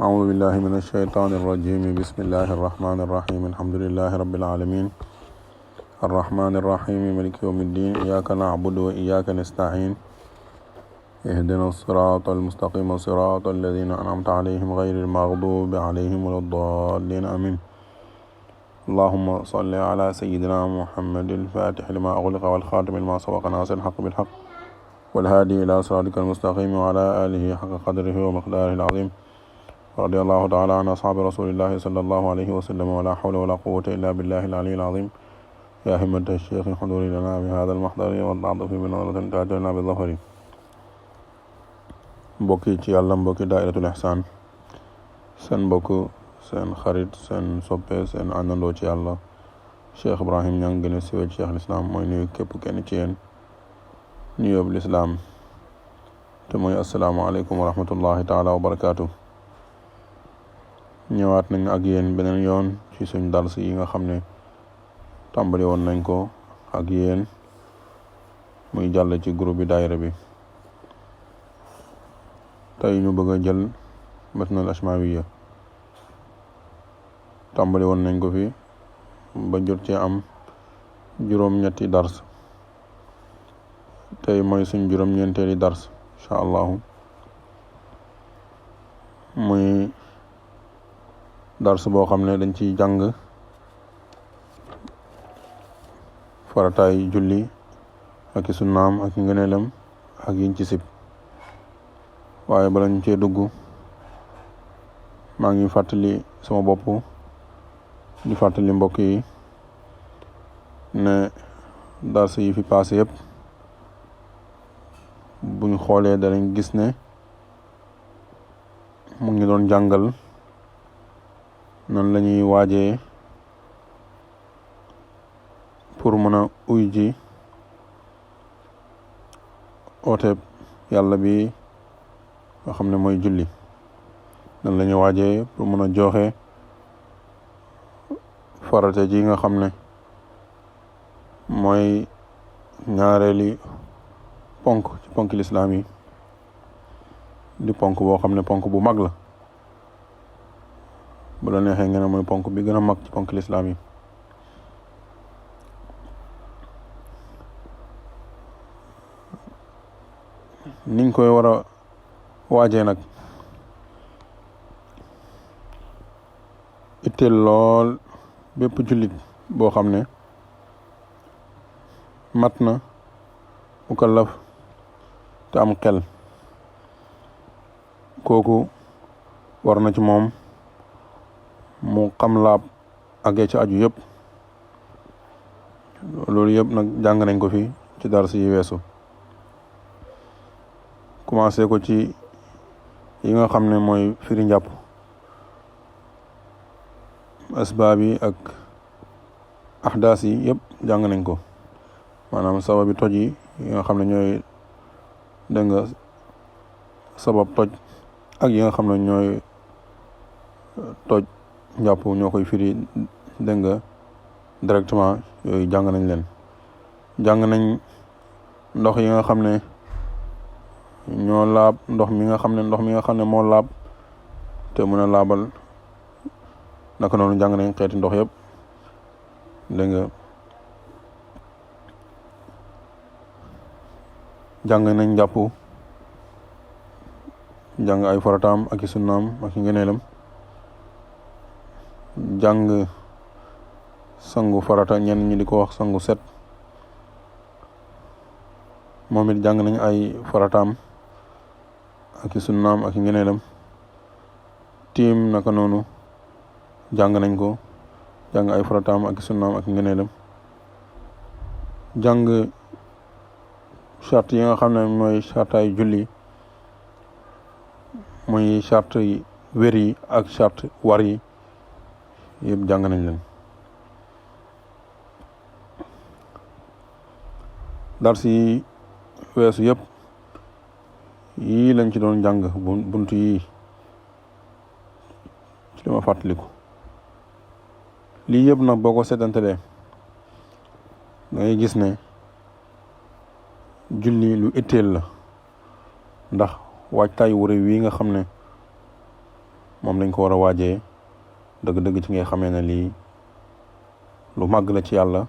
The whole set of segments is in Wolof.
أعوذ بالله من الشيطان الرجيم بسم الله الرحمن الرحيم الحمد لله رب العالمين الرحمن الرحيم مالك يوم الدين إياك نعبد وإياك نستعين اهدنا الصراط المستقيم صراط الذين أنعمت عليهم غير المغضوب عليهم ولا الضالين آمين اللهم صل على سيدنا محمد الفاتح لما أغلق والخاتم لما سبق ناصر الحق بالحق والهادي إلى صراطك المستقيم وعلى آله حق قدره ومقداره العظيم رضي الله تعالى عن أصحاب رسول الله صلى الله عليه وسلم ولا حول ولا قوة إلا بالله العلي العظيم يا همة الشيخ حضور لنا بهذا المحضر والتعاطف بنظرة تأتينا بالظفر mbokki ci yàlla mbokki daayiratul ihsaan seen mbokk seen xarit seen soppe seen àndandoo ci yàlla Cheikh Ibrahim Niang gën a siiwee ci Cheikh l'Islam mooy nuyu képp kenn ci yéen nuyoob lislaam te mooy asalaamaaleykum wa rahmatullahi taala wa barakaatu. ñëwaat nañ ak yéen beneen yoon ci suñ dars yi nga xam ne tàmbali woon nañ ko ak yéen muy jàll ci groupe bi daayira bi. tey ñu bëgg a jël matnul ashmawiya tàmbali woon nañ ko fi ba jot ci am juróom-ñetti dars tey mooy suñ juróom-ñeenteeli dars incha allahu muy dars boo xam ne dañ ciy jàng farataay julli ak i sunnaam ak ngëneelam ak yiñ ci sib waaye bala ñu cee dugg maa ngi fàttali sama bopp di fàttali mbokk yi ne dars yi fi passé yëpp buñ xoolee danañ gis ne mu ngi doon jàngal nan la ñuy waajee pour mën a uy ji ooteeb yàlla bi nga xam ne mooy julli nan la ñuy waajee pour mën a joxe farate ji nga xam ne mooy ñaareeli ponk ci ponk lislaam yi di ponk boo xam ne ponk bu mag la bu la neexee ngeen mooy ponk bi gën a mag ci ponk lislaam yi niñ koy war a waajee nag itteel lool bépp jullit boo xam ne mat na mukallaf te am xel kooku war na ci moom mu xam laab àggee ci aju yëpp loolu yëpp nag jàng nañ ko fi ci dars yi weesu commencé ko ci yi nga xam ne mooy firi njàpp asbaab yi ak ahdaas yi yëpp jàng nañ ko maanaam sababi toj yi nga xam ne ñooy dégg nga sabab toj ak yi nga xam ne ñooy toj njàpp ñoo koy firi dégg nga directement yooyu jàng nañ leen jàng nañ ndox yi nga xam ne ñoo laab ndox mi nga xam ne moo laab te mën a laabal naka noonu jàng nañ xeeti ndox yëpp dégg nga jàng nañ njàpp jàng ay farataam ak i sunnaam ak i ngëneelam jàng sangu farata ñenn ñi di ko wax sangu set moom it jàng nañ ay farataam ak i sunnaam ak i ngëneelam tiim naka noonu jàng nañ ko jàng ay farataam ak i sunnaam ak i ngëneelam jàng charte yi nga xam ne mooy chartaay julli muy charte yi wér yi ak charte war yi yëpp jàng nañ leen dars yi weesu yëpp yii lañ ci doon jàng buntu yii ci li ma fàttaliku lii yëpp nag boo ko seetantalee da ngay gis ne julli lu itteel la ndax waajtaay wu rëy wi nga xam ne moom lañ ko war a waajee dëgg-dëgg ci ngay xamee ne lii lu màgg la ci yàlla,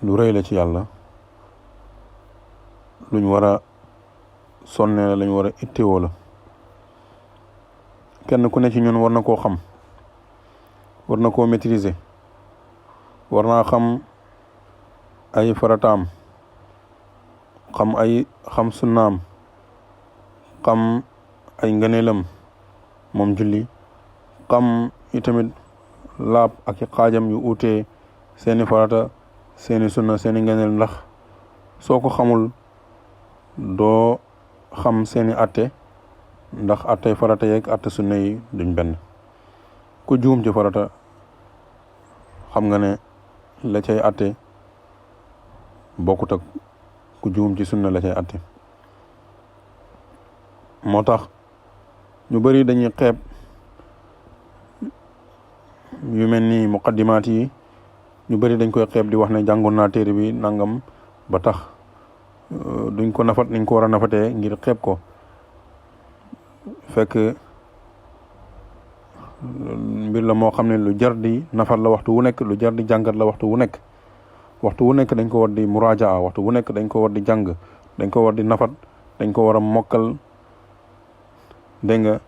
lu rëy la ci yàlla, luñ war a sonne la, lañ war a ittewoo la. kenn ku ne ci ñun war na koo xam, war na koo maîtriser, war naa xam ay farataam, xam sunnaam, xam ay ngëneelam moom julli, xam itamit laab ak xaajam yu uutee seeni farata, seeni sunna, seeni ngëneel, ndax soo ko xamul doo xam seeni atte, ndax attey farata yeeg atte sunna yi duñ benn. ku juum ci farata xam nga ne la cay atte bokkut ak ku juum ci sunna la cay atte. moo tax ñu bari dañuy xeeb yu mel ni muqaddimaat yi, ñu bari dañ koy xeeb di wax ne jàngoon naa téere bi nangam, ba tax duñ ko nafat niñ ko war a nafatee ngir xeeb ko. fekk mbir la moo xam ne lu jar di nafat la waxtu wu nekk, lu jar di jàngat la waxtu wu nekk. waxtu wu nekk dañ ko war di muraajaa, waxtu wu nekk dañ ko war di jàng, dañ ko war di nafat, dañ ko war a mokkal, dégg nga,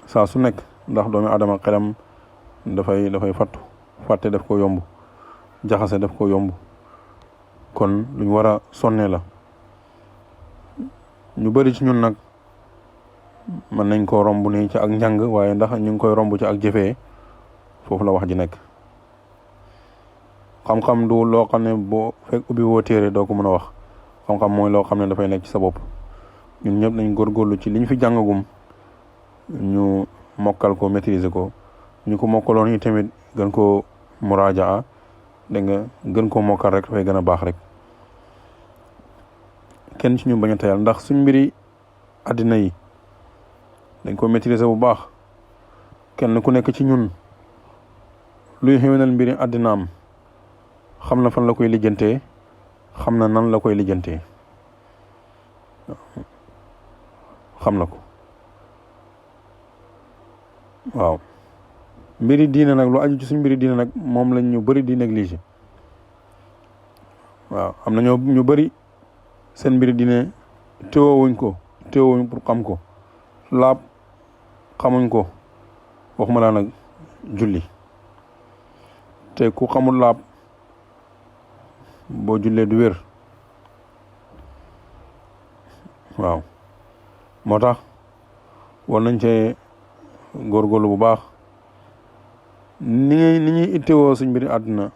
saa su nekk, ndax doomu adama xelam dafay fàtte daf ko yomb, jaxase daf ko yomb. kon luñ war a sonne la. ñu bari ci ñun nag mën nañ koo romb nii ci ak njàng, waaye ndax ñu ngi koy romb ci ak jëfee, foofu la wax ji nekk. xam-xam du loo xam ne boo fekk ubbi woo téere doo ko mën a wax. xam-xam mooy loo xam ne dafay nekk ci sa bopp. ñun ñëpp nañ góorgóorlu ci liñ fi jàngagum ñu mokkal ko, maîtriser ko. ñu ko mokkaloon yi tamit gën koo muraajaa, dégg nga, gën koo mokkal rek dafay gën a baax rek. kenn ci ñu bañ a tayal, ndax suñ mbiri àddina yi dañ ko maîtriser bu baax. kenn ku nekk ci ñun luy xéwénal mbiri àddinaam xam na fan la koy lijjantee, xam na nan la koy lijjantee, xam na ko. waaw mbiri diine nag, lu aju ci suñ mbiri diine nag, moom lañ ñu bari di négliger. waaw am na ñu bari seen mbiri diine teewoowuñ pour xam ko. laab xamuñ ko, waxuma laa nag julli. te ku xamul laab boo jullee du wér. waaw moo tax war nañ cee góorgóorlu bu baax. ni ñuy ittewoo suñ mbiri àdduna,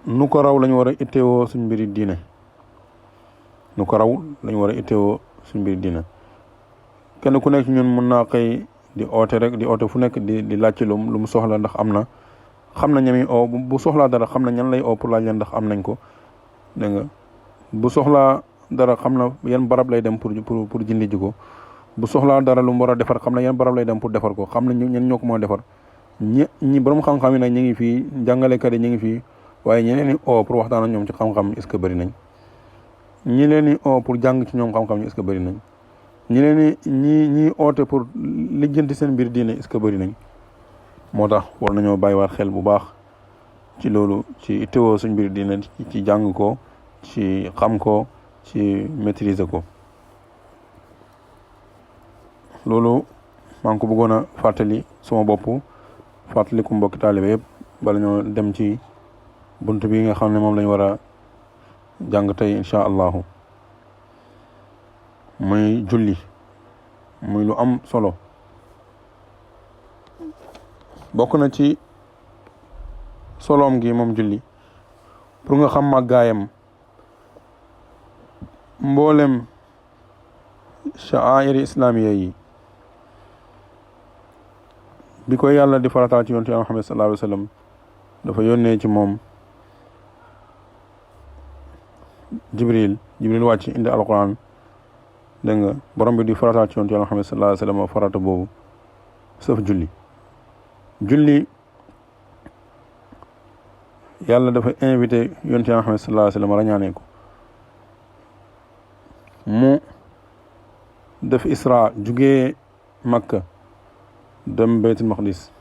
nu ko raw lañu war a ittewoo suñ mbiri diine. nu ko raw lañu war a ittewoo suñ mbiri diine. kenn ku nekk ñun mën naa xëy di oote rek, di oote fu nekk di laajte lu mu soxla, ndax xam na ñami oo. bu soxlaa dara xam na ñan lay oo pour laaj leen ndax am nañ ko, dégg nga. bu soxlaa dara xam na yan barab lay dem pour jëndi ji ko. bu soxlaa dara lu mu war a defar xam na yan barab lay dem pour defar ko, xam na ñen ñoo ko moo defar. ñi borom xam-xam yi nag ñu ngi fii, jàngalekat yi ñu ngi fii, waaye ñeneen ñi oo pour waxtaan ak ñoom ci xam-xam est-ce que bëri nañ. ñi leen di oo pour jàng ci ñoom xam-xam yi est-ce que bëri nañ. ñi oote pour lijjanti seen mbir diine est-ce que bëri nañ. moo tax war nañoo bàyyiwaat xel bu baax ci loolu, ci ittewoo suñ mbir diine, ci jàng ko, ci xam ko, ci maîtriser ko. loolu maa ngi ko bëggoon a fàttali suma bopp, fàttali ku mbokki taalibe yëpp, bala ñoo dem ci bunt bi nga xam ne moom lañ war a jàng tey incha allahu. muy julli, muy lu am solo. bokk na ci soloom gi moom julli, pour nga xam màggaayam. mboolem sha'airi islamiya yi bi ko yàlla di farataal ci yonent Yàlla Muhammad sallallahu alayhi wa sallam, dafa yónnee ci moom jibril wàcc indi alquran, dégg nga. borom bi di farataal ci yonent Yàlla Muhammad sallallahu alayhi wa sallam farata boobu sëf julli yàlla dafa invité yonent Yàlla Muhammad sallallahu alayhi wa sallam rañaanee ko. mu def isra jugee Makka dem Baytul Maqdis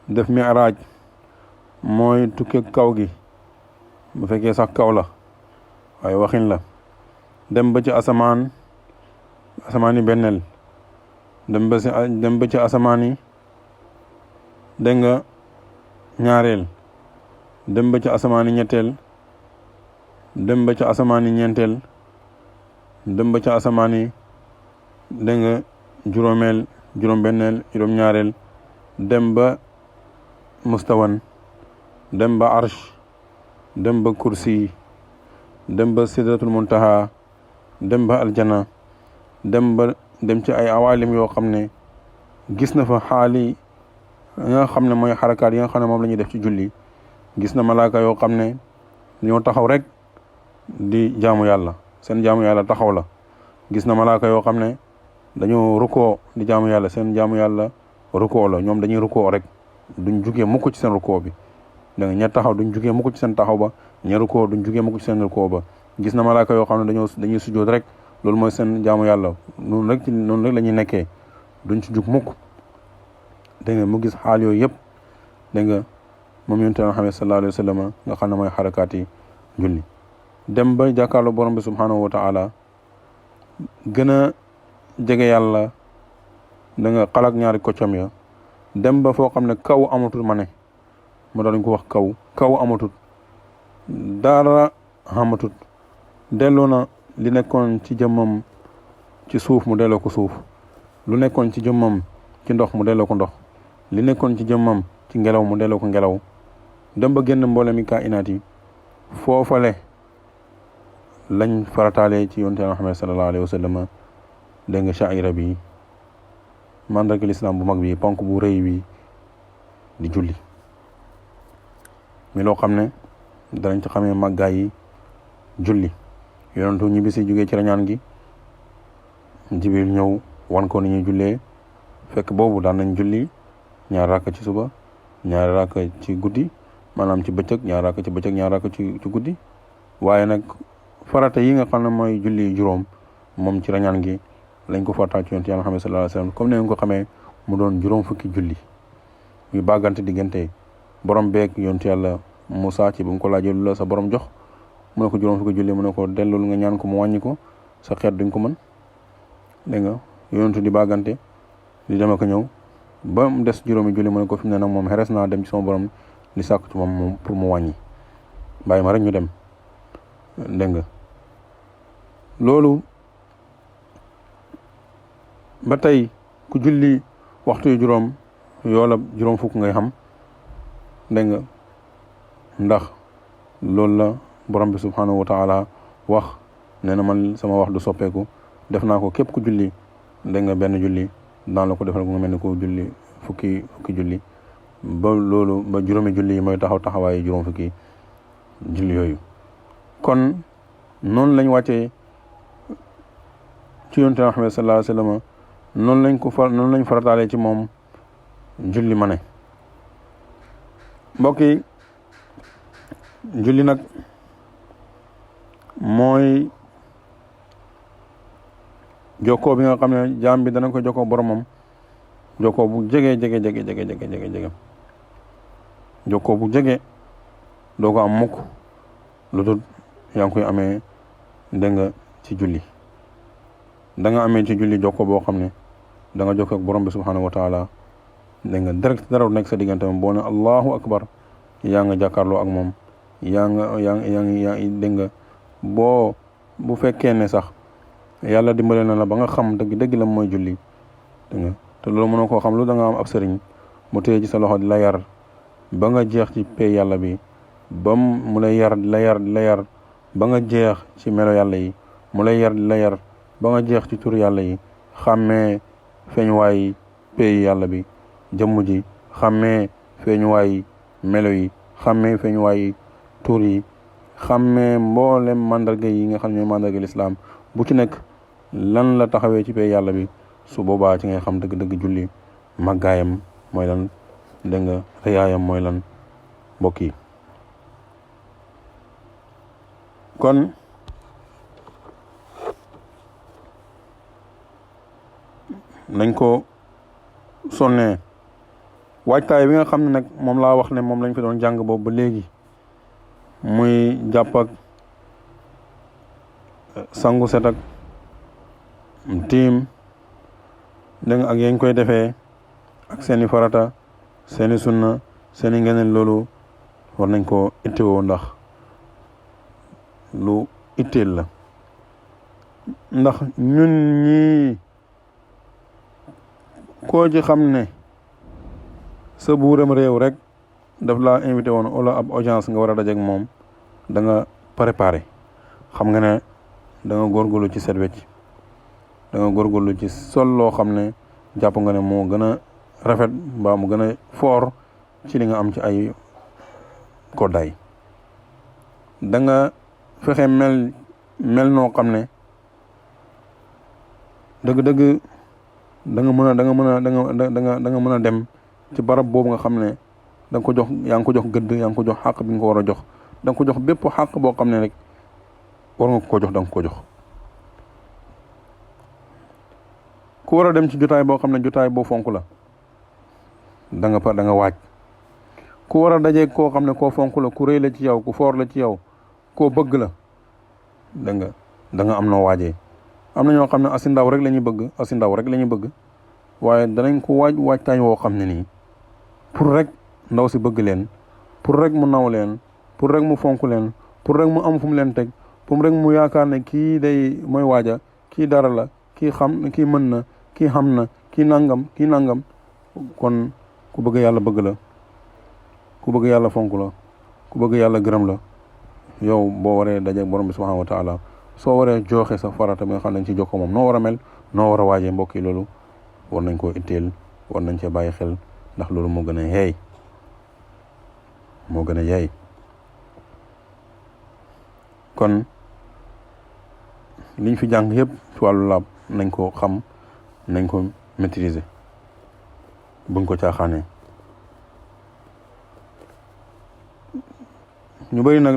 def mi'raaj mooy tukke kaw gi bu fekkee sax kaw la waaye waxin la dem ba ci asamaan yi benneel dem ba ci asamaan yi dégg nga ñaareel dem ba ci asamaan yi ñetteel dem ba ci asamaan yi ñeenteel dem ba ci asamaan yi dégg nga juróomeel juróom-benneel juróom-ñaareel dem ba mustawan dem ba arsh dem ba kursi dem ba sidratul muntaha dem ba aljana dem ci ay awalim yoo xam ne gis na fa xaali yi nga xam ne mooy xarakaat yi nga xam ne moom la ñuy def ci julli gis na malaaka yoo xam ne ñoo taxaw rek di jaamu yàlla seen jaamu yàlla taxaw la gis na malaaka yoo xam ne dañoo rukkoo di jaamu yàlla seen jaamu yàlla rukkoo la ñoom dañuy rukkoo rek duñ jugee mukk ci seen rukkoo bi da nga ña taxaw duñ jugee mukk ci seen taxaw ba ña rukkoo duñ jugee mukk ci seen rukkoo ba gis na malaaka yoo xam ne dañuy sujjoot rek loolu mooy seen jaamu yàlla noonu rek la ñuy nekkee duñ ci jug mukk dégg nga mu gis xaal yooyu yëpp dégg nga moom yonent Muhammad sallallahu alayhi wa sallam nga xam ne mooy xarakaat yi julli dem ba jàkkaarloo borom bi subhanahu wa taala gën a jege yàlla da nga xalak ñaari koccam ya dem ba foo xam ne kaw amatul ma ne ma dañ ko wax kaw amatul dara xamatut delloo na li nekkoon ci jëmmam ci suuf mu delloo ko suuf lu nekkoon ci jëmmam ci ndox mu delloo ko ndox li nekkoon ci jëmmam ci ngelaw mu delloo ko ngelaw dem ba génn mboole mi kainaat yi foofale lañ farataale ci yonent Muhammad sallallahu alayhi wa sallam dégg nga sha'ira bi mandargal islam bu mag bi ponk bu rëy bi di julli mi loo xam ne danañ ci xamee màggaay yi julli yonentu ñibbi si jógee ci rañaan gi Jibril ñëw wan ko ni ñuy jullee fekk boobu daan nañ julli ñaar rakk ci suba ñaar rakk ci guddi maanaam ci bëccëg ñaar rakk ci bëccëg ñaar rakk ci guddi waaye nag farata yi nga xam ne mooy julli juróom moom ci rañaan gi lañ ko farataal ci yonent Yàlla Muhammad sallallahu alayhi wasallam comme ne nga ko xamee mu doon juróom fukki julli yu bàggante diggante borom beeg yonent Yàlla Musaa ci bu mu ko laajee lu la sa borom jox mu ne ko juróom fukki julli mu ne ko dellul nga ñaan ko mu wàññi ko sa xeet duñ ko mën dégg nga yonentu di bàggante di dem ak ñëw ba mu des juróomi julli mu ne ko fi mu ne nag moom xeres naa dem ci sama borom li sàkk ci moom pour mu wàññi bàyyi ma rek ñu dem dégg nga loolu ba tey ku julli waxtu yu juróom yoola juróom fukk ngay xam dégg nga ndax loolu la borom bi subhanahu wa taala wax nee na man sama wax du soppeeku def naa ko képp ku julli dégg nga benn julli daan la ko defal ko nga mel ni ko julli fukki julli ba loolu ba juróomi julli yi mooy taxawaayu juróom fukki julli yooyu kon noonu lañ wàccee ci yonent Muhammad sallallahu alayhi wa sallam noonu lañ farataalee ci moom julli ma ne mbokk yi julli nag mooy jokkoo bi nga xam ne jaam bi dana ko jokkoo boromam jokkoo bu jege jokkoo bu jege doo ko am mukk lu dul yaa ngi koy amee dégg nga ci julli da nga amee ci julli jokkoo boo xam ne da nga jokkoo ak borom bi subhanahu wa taala dégg nga direct dara nekk sa diggante moom boo ne allahu akbar yaa nga jàkkaarloo ak moom yaa ngi dégg nga bu fekkee ne sax yàlla dimbale na la ba nga xam dëgg la mooy julli dégg nga te loolu mënoo koo xam lu da nga am ab sëriñ mu téye ci sa loxo di la yar ba nga jeex ci pay yàlla bi ba mu lay yar di la yar ba nga jeex ci melo yàlla yi mu lay yar di la yar ba nga jeex ci tur yàlla yi xàmmee feeñuwaay pay yàlla bi jëmm ji xàmmee feeñuwaay melo yi xàmmee feeñuwaay tur yi xàmmee mboolem mandarga yi nga xam ne mandarga lislaam bu ci nekk lan la taxawee ci pay yàlla bi su boobaa ci ngay xam dëgg-dëgg julli màggaayam mooy lan dégg nga rëyaayam mooy lan mbokk yi kon nañ ko sonnee waajtaay bi nga xam ne nag moom laa wax ne moom lañ fi doon jàng boobu ba léegi muy jàpp ak sangu set ak tiim dégg nga ak yañ koy defee ak seeni farata seeni sunna seeni ngeneen loolu war nañ ko ittewoo ndax lu itteel la ndax ñun ñii koo ci xam ne sa buuram réew rek daf laa invité woon wala ab audience nga war a dajeek moom da nga préparé xam nga ne da nga góorgóorlu ci set wecc da nga góorgóorlu ci sol loo xam ne jàpp nga ne moo gën a rafet mbaa mu gën a foor ci li nga am ci ay koddaay da nga fexe mel noo xam ne dëgg-dëgg da nga mën a dem ci barab boobu nga xam ne da nga ko jox yaa ngi ko jox gëdd yaa ngi ko jox xàq bi nga ko war a jox da nga ko jox bépp xàq boo xam ne rek war nga ko jox da nga ko jox ku war a dem ci jotaay boo xam ne jotaay boo fonk la da nga waaj ku war a dajeeg koo xam ne koo fonk la ku rëy la ci yow ku foor la ci yow koo bëgg la da nga am noo waajee am na ñoo xam ne asi ndaw rek la ñuy bëgg waaye danañ ko waajtaay woo xam ne nii pour rek ndaw si bëgg leen pour rek mu naw leen pour rek mu fonk leen pour rek mu am fu mu leen teg pour rek mu yaakaar ne kii day mooy waaja kii dara la kii mën na kii xam na kii nangam kon ku bëgg yàlla bëgg la ku bëgg yàlla fonk la ku bëgg yàlla gërëm la yow boo waree daje borom bi subhanahu wa taala soo waree joxe sa farata bi nga xam ne dañ ci jox ko moom noo war a mel noo war a waajee mbokk yi loolu war nañ koo itteel war nañ cee bàyyi xel ndax loolu moo gën a yeey kon liñ fi jàng yëpp ci wàllu laab nañ ko xam nañ ko maîtriser buñ ko caaxaanee ñu bëri nag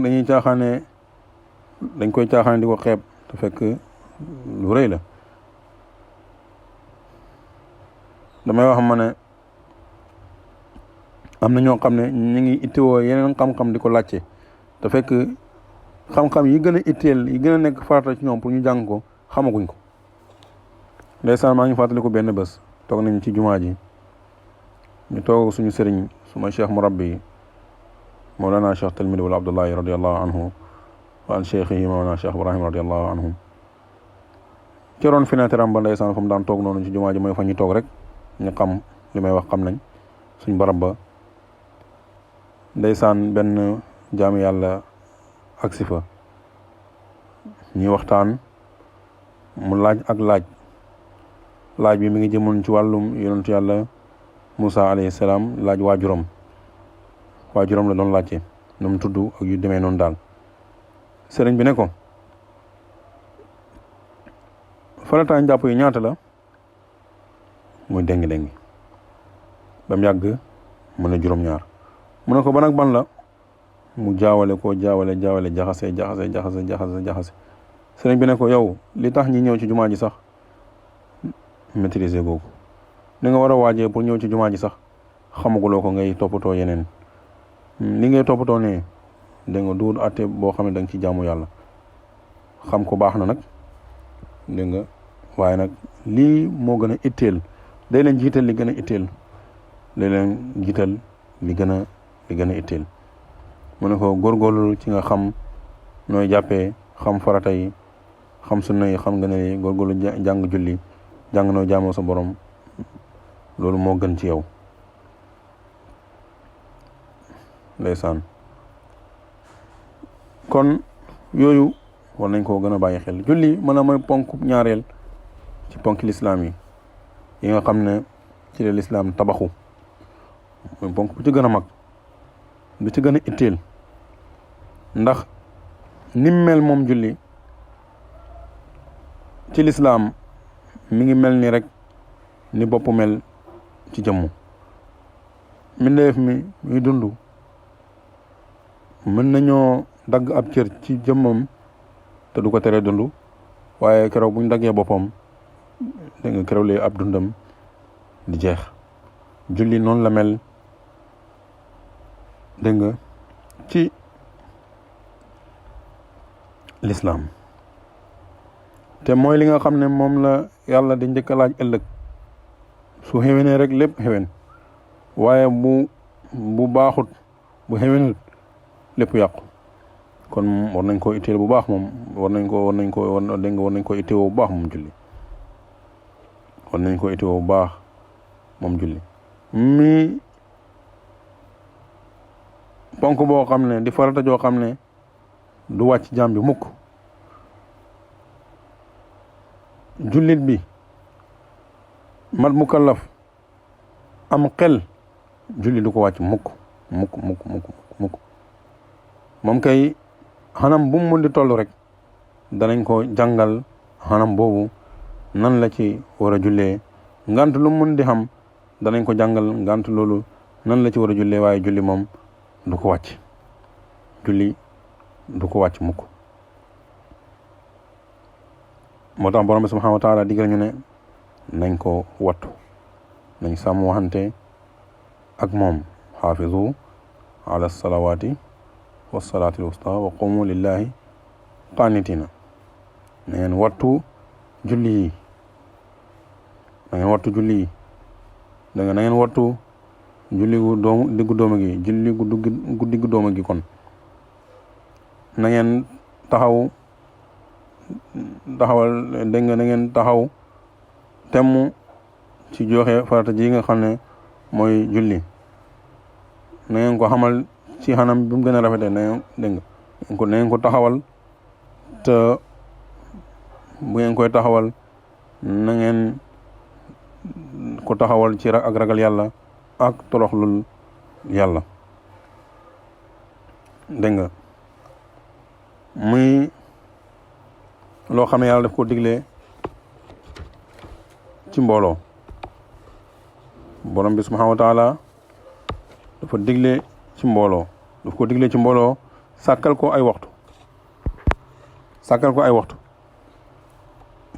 dañ koy caaxaane di ko xeeb te fekk lu rëy la damay wax ma ne am na ñoo xam ne ñu ngi ittewoo yeneen xam-xam di ko laajte te fekk xam-xam yi gën a itteel yi gën a nekk farata ci ñoom pour ñu jàng ko xamaguñ ko ndeysaan maa ngi fàttali ko benn bés toog nañ ci jumaa ji ñu toog suñu sëriñ suma cheikh murabbi mawlana cheikh talmid wala abdullahi radiallahu anhu wa an cheikhihi mawlana cheikh ibrahim radiallahu anhu ci roon fenêtre am ba ndeysaan fa mu daan toog noonu ci jumaa ji mooy fa ñu toog rek ñu xam li may wax xam nañ suñ barab ba ndeysaan benn jaami yàlla agsi fa ñuy waxtaan mu laaj bi mi ngi jëmoon ci wàllum yonentu yàlla Musa alayhi salaam laaj waajuram la doon laajte nu mu tudd ak yu demee noonu daal sëriñ bi ne ko farataay njàpp yi ñaata la muy déngi ba mu yàgg mu ne juróom-ñaar mu ne ko ban ak ban la mu jaawale jaxase sëriñ bi ne ko yow li tax ñi ñëw ci jumaa ji sax maîtriser googu li nga war a waajee pour ñëw ci jumaa ji sax xamaguloo ko ngay toppatoo yeneen li ngay toppatoo ne dégg nga duul atte boo xam ne da nga ci jaamu yàlla xam ko baax na nag dégg nga waaye nag lii moo gën a itteel day leen jiital li gën a itteel li gën a itteel mu ne ko góorgóorlu ci nga xam nooy jàppee xam farata yi xam sunna yi xam nga ne góorgóorlu jàng julli jàng noo jaamoo sa borom loolu moo gën ci yow ndeysaan kon yooyu war nañ koo gën a bàyyi xel julli mën a mooy ponk ñaareel ci ponk lislaam yi nga xam ne ci la lislaam tabaxu mooy ponk bu ci gën a mag bu ci gën a itteel ndax nim mel moom julli ci lislaam mi ngi mel ni rek ni bopp mel ci jëmm mbindeef mi muy dund mën nañoo dagg ab cër ci jëmmam te du ko teree dund waaye keroog buñ daggee boppam dégg nga keroog ab dundam di jeex. julli noonu la mel dégg nga ci lislaam te mooy li nga xam ne moom la yàlla di njëkk a laaj ëllëg su xewenee rek lépp xewen waaye bu baaxut bu xewenut lépp yàqu kon war nañ ko itteel bu baax moom war nañ ko itteewoo bu baax moom julli war nañ ko itteewoo bu baax moom julli mi ponk boo xam ne di farata joo xam ne du wàcc jaam bi mukk jullit bi mat mukallaf am xel julli du ko wàcc mukk moom kay xanam bu mu mun di toll rek danañ ko jàngal xanam boobu nan la ci war a jullee ngant lu mun di xam danañ ko jàngal ngant loolu nan la ci war a jullee waaye julli moom du ko wàcc julli du ko wàcc mukk moo tax borom bi subhanahu wa taala digal ñu ne nañ ko wattu nañ sàmm waxante ak moom xaafizu ala salawaati wa salaati alwusta wa qumu lillahi qaanitina na ngeen wattu julli yi na ngeen wattu julli yi da nga na ngeen wattu julli gu diggu dooma gi julli gu diggu dooma gi kon na ngeen taxawal dégg nga na ngeen taxaw temm ci joxe farata ji nga xam ne mooy julli na ngeen ko xamal ci xanam bi mu gën a rafetee na ngeen ko taxawal te bu ngeen koy taxawal na ngeen ko taxawal ci ak ragal yàlla ak toroxlul yàlla dégg nga muy loo xam ne yàlla daf ko digle ci mbooloo borom bi subhanahu wa taala dafa digle ci mbooloo daf ko digle ci mbooloo sàkkal ko ay waxtu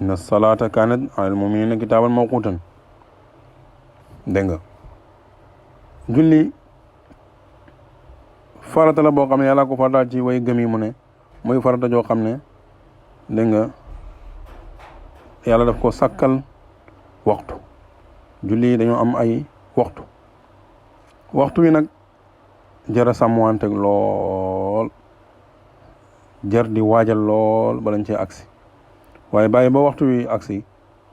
inna salata kanat alal muminina kitaaban mawqutan dégg nga julli farata la boo xam ne yàlla ko farataal ci way gëm yi mu ne muy farata joo xam ne dégg nga yàlla daf ko sàkkal waxtu julli yi dañoo am ay waxtu wi nag jara sàmmwante lool jar di waajal lool balañ cee agsi waaye bàyyi ba waxtu wi agsi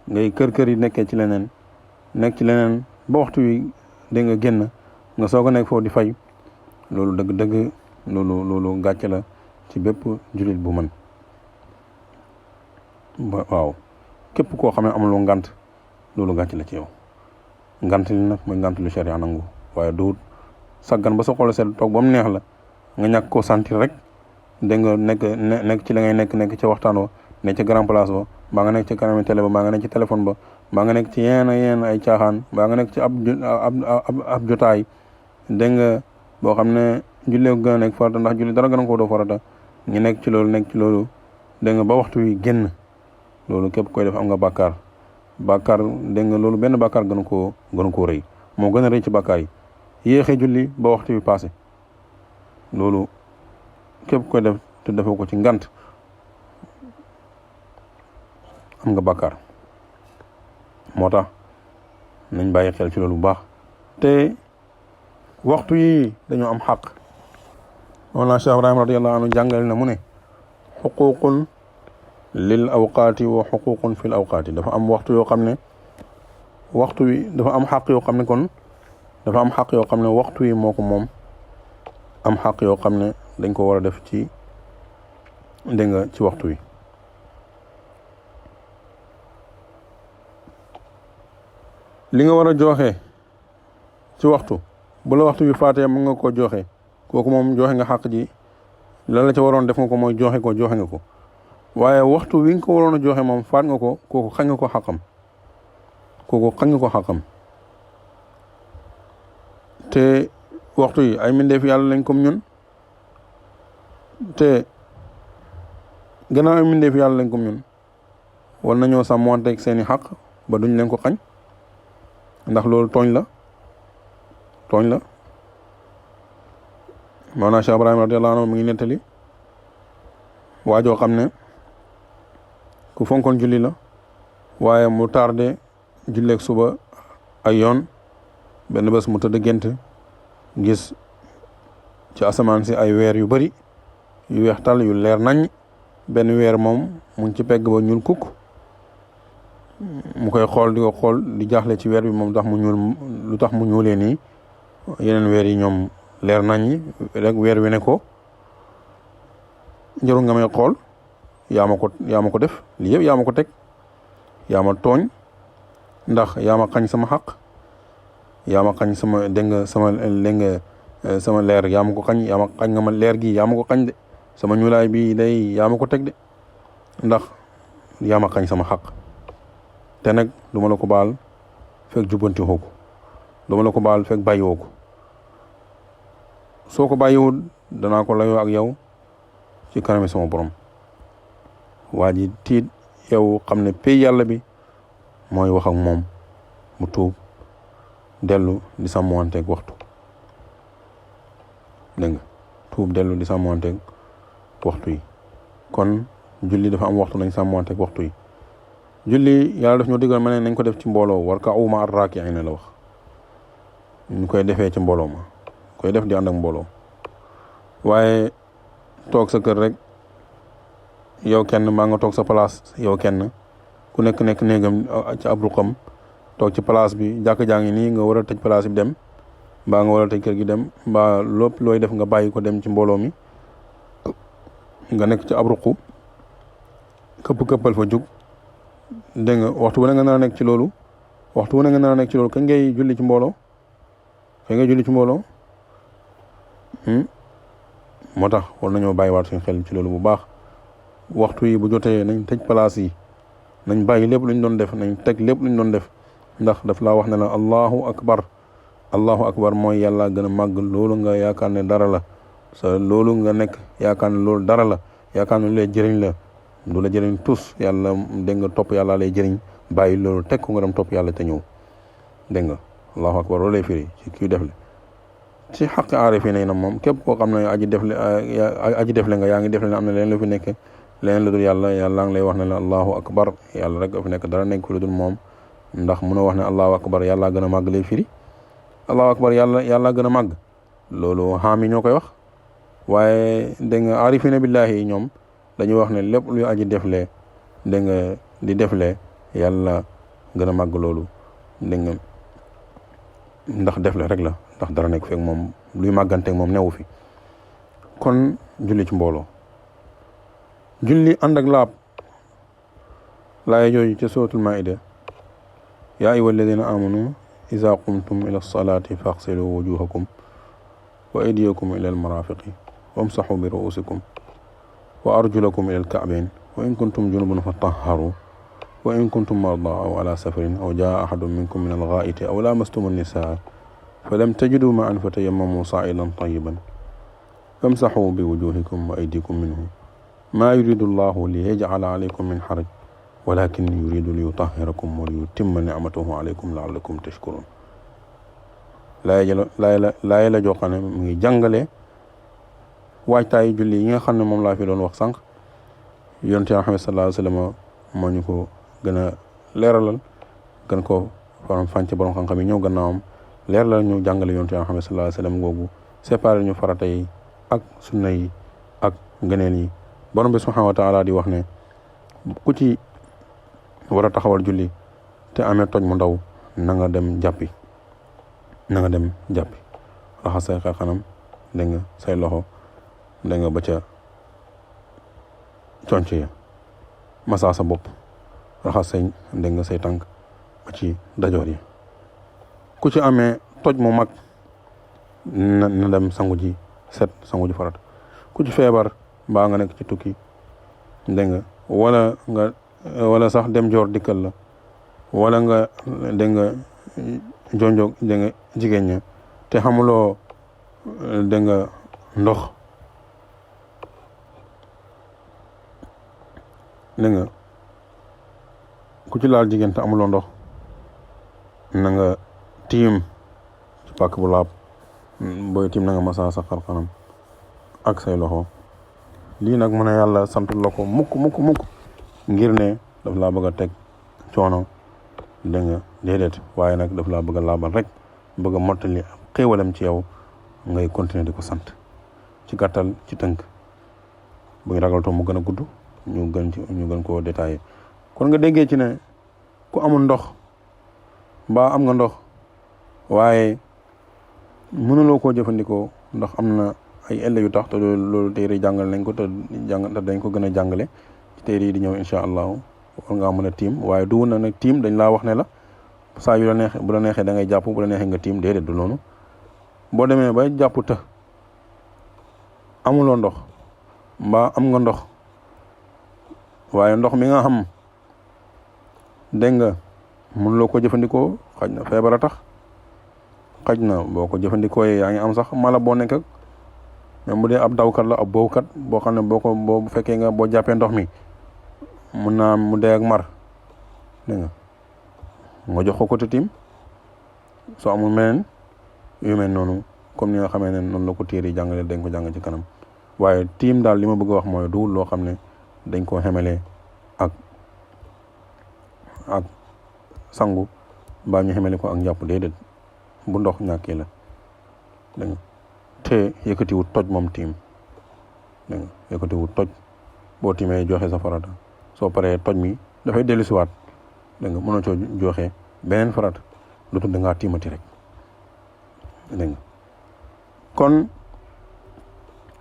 ngay kër yi nekkee ci leneen ba waxtu wi dégg nga génn nga soog a nekk foofu di fay loolu dëgg loolu gàcce la ci bépp jullit bu mën waaw képp koo xam ne amuloo ngant loolu gàcce la ci yow ngant li nag mooy ngant lu sharia nangu waaye duut saggan ba sa xol seet toog ba mu neex la nga ñàkk koo sentir rek dégg nga nekk ci la ngay nekk ca waxtaan wa nekk ca grand place ba mbaa nga nekk ci kanami télé ba mbaa nga nekk ci téléphone ba mbaa nga nekk ci yenn ay caaxaan mbaa nga nekk ci ab jotaay dégg nga boo xam ne jullee ko gën a nekk farata ndax julli dara gën a ko doo farata ngi nekk ci loolu dégg nga ba waxtu wi génn loolu képp koy def am nga bàkkaar dégg nga loolu benn bàkkaar gënu koo rëy moo gën a rëy ci bàkkaar yi yéexee julli ba waxtu wi passé loolu képp koy def te defoo ko ci ngant am nga bàkkaar moo tax nañ bàyyi xel ci loolu bu baax te waxtu yi dañoo am xaq Mawlana Cheikh Ibrahim radiyallahu anhu jàngale na mu ne xuququn lil awqaati wa xuququn fil awqaati dafa am waxtu yoo xam ne waxtu wi dafa am xaq yoo xam ne kon dafa am xaq yoo xam ne waxtu wi moo ko moom am xaq yoo xam ne dañ ko war a def ci dégg nga ci waxtu wi li nga war a joxe ci waxtu bu la waxtu bi faatee mën nga koo joxe kooku moom joxe nga xaq ji lan la ca waroon def nga ko mooy joxe nga ko waaye waxtu wi nga ko waroon a joxe moom faat nga ko kooku xañ nga ko xaqam te waxtu yi ay mbindeef yàlla lañ comme ñun te gannaaw ay mbindeef yàlla lañ comme ñun war nañoo sàmmanteeg seeni xaq ba duñ leen ko xañ ndax loolu tooñ la Mawlana Cheikh Ibrahim radiyallahu anhu mi ngi nettali waajoo xam ne ku fonkoon julli la waaye mu tardé julleeg suba ay yoon benn bés mu tëdd gént gis ci asamaan si ay weer yu bari yu weex tal yu leer nañ benn weer moom mu ngi ci pegg ba ñuul kukk mu koy xool di ko xool di jaaxle ci weer bi moom lu tax mu ñuulee nii yeneen weer yi ñoom leer nañ rek weer wi ne ko njëru nga may xool yaa ma ko def lii yëpp yaa ma ko teg yaa ma tooñ ndax yaa ma xañ sama xaq yaa ma xañ sama sama leer yaa ma ko xañ nga ma leer gi yaa ma ko xañ de sama ñuulaay bi day yaa ma ko teg de ndax yaa ma xañ sama xaq te nag du ma la ko baal fekk jubbanti woo ko du ma la ko baal fekk bàyyi woo ko soo ko bàyyiwul danaa ko layoo ak yow ci kanami sama borom waa ji tiit yow xam ne pay yàlla bi mooy wax ak moom mu tuub dellu di sàmmanteeg waxtu dégg nga tuub dellu di sàmmanteeg waxtu yi kon julli dafa am waxtu nañ sàmmanteeg waxtu yi julli yàlla daf ñoo digal ma ne nañ ko def ci mbooloo war ka awma ar-raaki'iina la wax ñu koy defee ci mbooloo ma koy def di ànd ak mbooloo waaye toog sa kër rek yow kenn maa nga toog sa place yow kenn ku nekk néegam ci ab ruqam toog ci place bi jàkk jaa ngi nii nga war a tëj place bi dem mbaa nga war a tëj kër gi dem mbaa lépp looy def nga bàyyi ko dem ci mbooloo mi nga nekk ci ab ruqu këppal fa jug dégg nga waxtu wu ne nga nar a nekk ci loolu kañ ngay julli ci mbooloo moo tax war nañoo bàyyiwaat suñu xel ci loolu bu baax waxtu yi bu jotee nañ tëj place yi nañ bàyyi lépp luñ doon def nañ teg lépp luñ doon def ndax daf laa wax ne la allahu akbar mooy yàlla gën a màgg loolu nga yaakaar ne dara la loolu nga nekk yaakaar ne loolu dara la yaakaar ne lu lay jëriñ la du la jëriñ tus yàlla dégg nga topp yàlla lay jëriñ bàyyi loolu teg ko nga dem topp yàlla te ñëw dégg nga allahu akbar loolu lay firi ci kii def le ci xaqi aarifi na moom képp koo xam ne aji def le nga yaa ngi def le am na leen lu fi nekk leneen lu dul yàlla ngi lay wax ne la allahu akbar yàlla rek fi nekk dara nekk lu dul moom ndax munoo wax ne allahu akbar yàlla gën a màgg lay firi allahu akbar yàlla gën a màgg loolu xaam yi ñoo koy wax waaye dégg nga aarifina billahi ñoom dañuy wax ne lépp luy aji defle dégg nga di defle yàlla gën a màgg loolu dégg nga ndax defle rek la ndax dara nekk fekk moom luy màgganteeg moom newu fi kon julli ci mbooloo julli ànd ak laab laaya jooju ca suratul maida yaa ayyuha alladina amanu iza qumtum ila lsalati faghsilu wujuhakum wa aydiyakum ila almarafiqi wamsaxu bi ruusikum wa arjulakum ila alka'bayn wa in kuntum junuban fatahharu wa in kuntum marda aw ala safarin aw jaa ahadun minkum min alghaa'iti aw lamastum annisaa falam tajidu ma'an fatayammamu sa'idan tayyiban famsaxu bi wujuhikum wa aydikum minhu ma yuridu llahu liyaj'ala alaykum min haraj walakin yuridu liyutahhirakum wa liyutimma ni'matahu alaykum la'allakum tashkurun laaya la joo xam ne mu ngi jàngale waajtaayu julli yi nga xam ne moom laa fi doon wax sànq yonent Muhammad sallallahu alayhi wa sallam moo ñu ko gën a leeralal gën ko faram fànce borom xam-xam yi ñëw gannaawam leeralal ñu jàngale yonent Muhammad sallallahu alayhi wa sallam googu séparé ñu farata yi ak sunna yi ak ngëneel yi borom bi subhanahu wa taala di wax ne ku ci war a taxawal julli te amee toj mu ndaw na nga dem jàppi raxas say xarxanam dégg nga say loxo dégg nga ba ca conc ya masa sa bopp raxas say dégg nga say tànk ba ci dajoor yi ku ci amee toj mu mag na dem sangu ji farata ku ci feebar mbaa nga nekk ci tukki dégg nga wala sax dem joor dikkal la wala nga dégg nga jonjog dégg nga jigéen ña te xamuloo dégg nga ndox dégg nga ku ci laal jigéen te amuloo ndox na nga tiim ci pàkk bu laab booy tiim na nga masaa sa xar kanam ak say loxo lii nag mu ne yàlla santul la ko mukk ngir ne daf laa bëgg a teg coono dégg nga déedéet waaye nag daf laa bëgg a laabal rek bëgg a mottali xéewalam ci yow ngay continuer di ko sant ci gàttal ci tënk bu ñu ragal to mu gën a gudd ñu gën koo détaillé kon nga déggee ci ne ku amul ndox mbaa am nga ndox waaye mënuloo koo jëfandikoo ndax am na ay ella yu tax te loolu téere jàngal nañ ko te dañ ko gën a jàngale ci téere yi di ñëw incha allahu war ngaa mën a tiim waaye du na nag tiim dañ laa wax ne la saa yu la neexee bu la neexee da ngay jàpp bu la neexee nga tiim déedéet du noonu boo demee ba jàpp të amuloo ndox mbaa am nga ndox waaye ndox mi nga xam dégg nga mënuloo ko jëfandikoo xaj na feebar a tax xaj na boo ko jëfandikoo yaa ngi am sax mala boo nekk ak même bu dee ab dawkat la ab bowkat boo xam ne boo fekkee nga boo jàppee ndox mi mun naa mu dee ak mar dégg nga jox ko te tiim soo amul meneen yu mel noonu comme ni nga xamee ne noonu la ko téere yi jàngale dañ ko jàng ci kanam waaye tiim daal li ma bëgg a wax mooy duwul loo xam ne dañ koo xemele ak sangu mbaa ñu xemele ko ak njàpp déedéet bu ndox ñàkkee la dégg nga te yëkkatiwut toj moom tiim dégg nga yëkkatiwut toj boo tiimee joxe sa farata soo paree toj mi dafay dellusiwaat dégg nga mënoo coo joxe beneen farata lu tudd ngaa tiimati rek dégg nga kon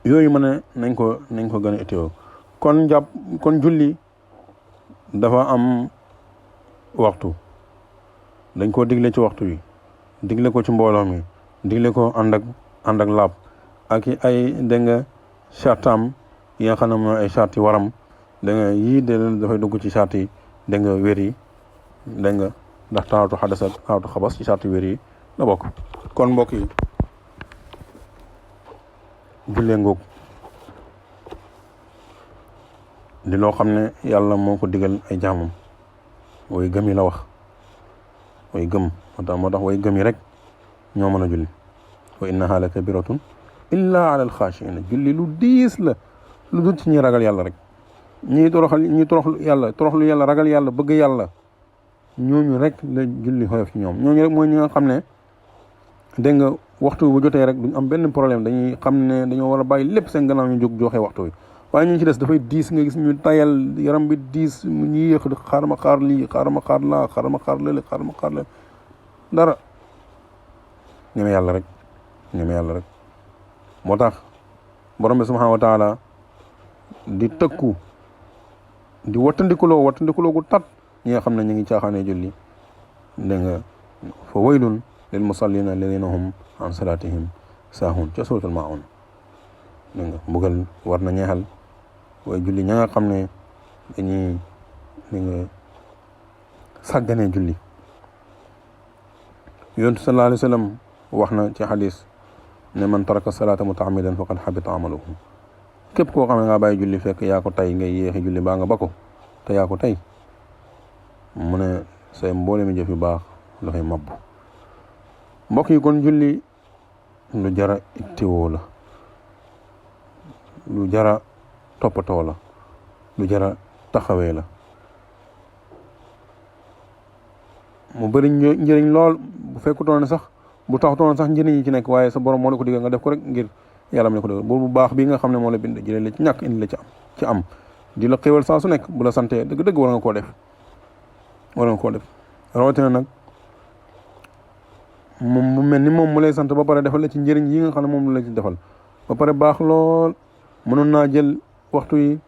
yooyu ma ne nañ ko gën a itteewoo kon julli dafa am waxtu dañ koo digle ci waxtu wi digle ko ci mbooloo mi digle ko ànd ak laab ak ay dégg nga chartam yi nga xam ne mooy ay chart yi waram dégg nga yii de dafay dugg ci chart yi dégg nga wér yi dégg nga ndax taawatu xadas ak taawatu xabas ci chart wér yi la bokk kon mbokk yi jullee ngoog di loo xam ne yàlla moo ko digal ay jaamam way gëm yi la wax way gëm moo tax way gëm yi rek ñoo mën a julli wa innaha la kabiratun illa ala alxaashiina julli lu diis la lu dul ci ñi ragal yàlla rek ñi toroxlu yàlla ragal yàlla bëgg yàlla ñooñu rek la julli xoyof ci ñoom ñooñu rek mooy ñi nga xam ne dégg nga waxtu bu jotee rek duñ am benn problème dañuy xam ne dañoo war a bàyyi lépp seen gannaaw ñu jóg joxe waxtu wi waaye ñu ci des dafay diis nga gis ñu tayal yaram bi diis ñu yéex xaar ma xaar lii xaar ma xaar laa xaar ma xaar lële xaar ma xaar lële dara ñeme yàlla rek moo tax borom bi subhanahu wa taala di tëkku di wattandikuloo gu tat ñi nga xam ne ñu ngi caaxaanee julli dégg nga fa waylun lil musallina alladina hum an salatihim saahun ca suratul maun dégg nga mbugal war na ñeexal waaye julli ña nga xam ne dañuy dégg nga sàgganee julli yonent sallallahu alayhi wa sallam wax na ci xadis ne man taraka salata mutaamidan faqad xabita amaluhu képp koo xam ne ngaa bàyyi julli fekk yaa ko tay ngay yéexi julli baa nga ba ko te yaa ko tay mu ne say mboole mi jëf yu baax dafay mabbu mbokk yi kon julli lu jara ittewoo la lu jara toppatoo la lu jara taxawee la mu bëri njëriñ lool bu fekkutoon ne sax bu taxutoon sax njëriñ yi ci nekk waaye sa borom moo la ko digal nga def ko rek ngir yàlla ne ko digal bu baax bi nga xam ne moo la bind jëlee la ci ñàkk indi la ci am di la xéwal saa su nekk bu la santee dëgg-dëgg war nga koo def rawatina nag mu mel ni moom mu lay sant ba pare defal la ci njëriñ yi nga xam ne moom la ci defal ba pare baax lool mënoon naa jël waxtu yi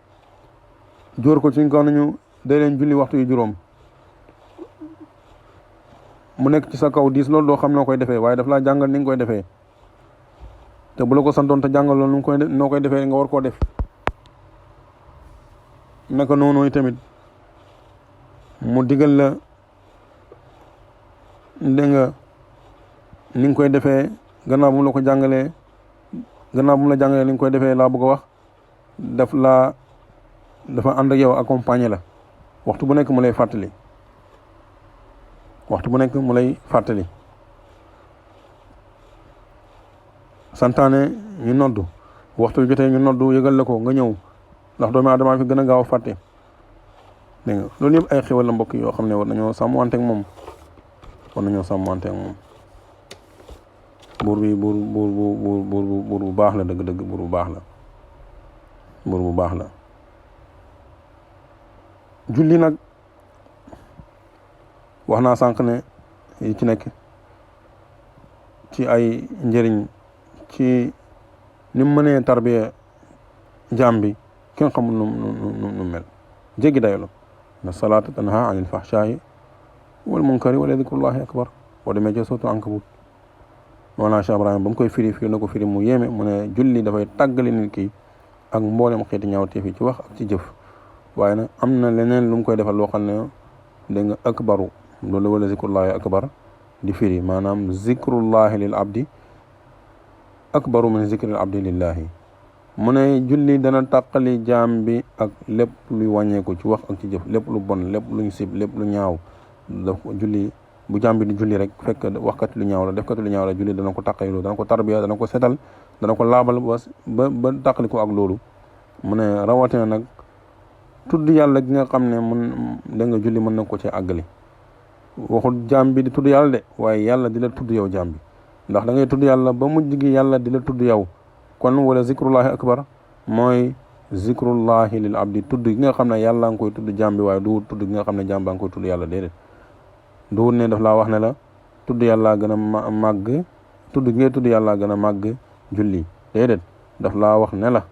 jóor ko ci kaw nañu day leen julli waxtu yi juróom mu nekk ci sa kaw diis loolu doo xam noo koy defee waaye daf laa jàngal ni nga koy defee te bu la ko santoon te jàngal loolu noo koy defee nga war koo def naka noonu tamit mu digal la dégg nga ni nga koy defee gannaaw bu mu la ko jàngalee gannaaw bu mu la jàngalee ni nga koy defee laa bëgg a wax dafa ànd ak yow accompagner la waxtu bu nekk mu lay fàttali waxtu bu nekk mu lay fàttali santaane ñu noddu waxtu jotee ñu noddu yëgal la ko nga ñëw ndax doomu aadama fi gën a gaaw a fàtte dégg nga loolu yëpp ay xéwal la mbokk yoo xam ne war nañoo sàmmante ak moom buur bi buur bu baax la dëgg-dëgg buur bu baax la julli nag wax naa sànq ne yi ci nekk ci ay njëriñ ci ni mu mënee tarbiya jaam bi ki nga xamul nu mel jéggi dayo la na salaata tanha anil fahshaa'i wal munkari wala dikrullahi akbar boo demee ci sootu Ankabut Mawlana Cheikh Ibrahim ba mu koy firi na ko firi mu yéeme mu ne julli dafay tàggale nit ki ak mboolem xeeti ñaawteef yi ci wax ak ci jëf waaye nag am na leneen lu mu koy defal loo xam ne da nga akbaru loolu wala zikrullahi akbar di firi maanaam zikrullahi lil abdi akbaru min zikril abdi lillahi mu ne julli dana tàqali jaam bi ak lépp luy wàññeeku ci wax ak ci jëf lépp lu bon lépp luñ sib lépp lu ñaaw daf julli bu jaam bi di julli rek fekk waxkat lu ñaaw la defkat lu ñaaw la julli dana ko tàqali loolu dana ko tarbiya dana ko setal dana ko laabal ba tàqali ko ak loolu mu ne rawatina nag tudd yàlla gi nga xam ne da nga julli mën na ko ci àggali waxul jaam bi di tudd yàlla de waaye yàlla di la tudd yow jaam bi ndax da ngay tudd yàlla ba mujj gi yàlla di la tudd yow kon wala zikrullahi akbar mooy zikrullahi lil abdi tudd gi nga xam ne yàlla nga koy tudd jaam bi waaye du tudd gi nga xam ne jaam baa nga koy tudd yàlla déedéet duwut ne daf laa wax ne la tudd yàlla gën a màgg tudd gi ngay tudd yàlla gën a màgg julli déedéet daf laa wax ne la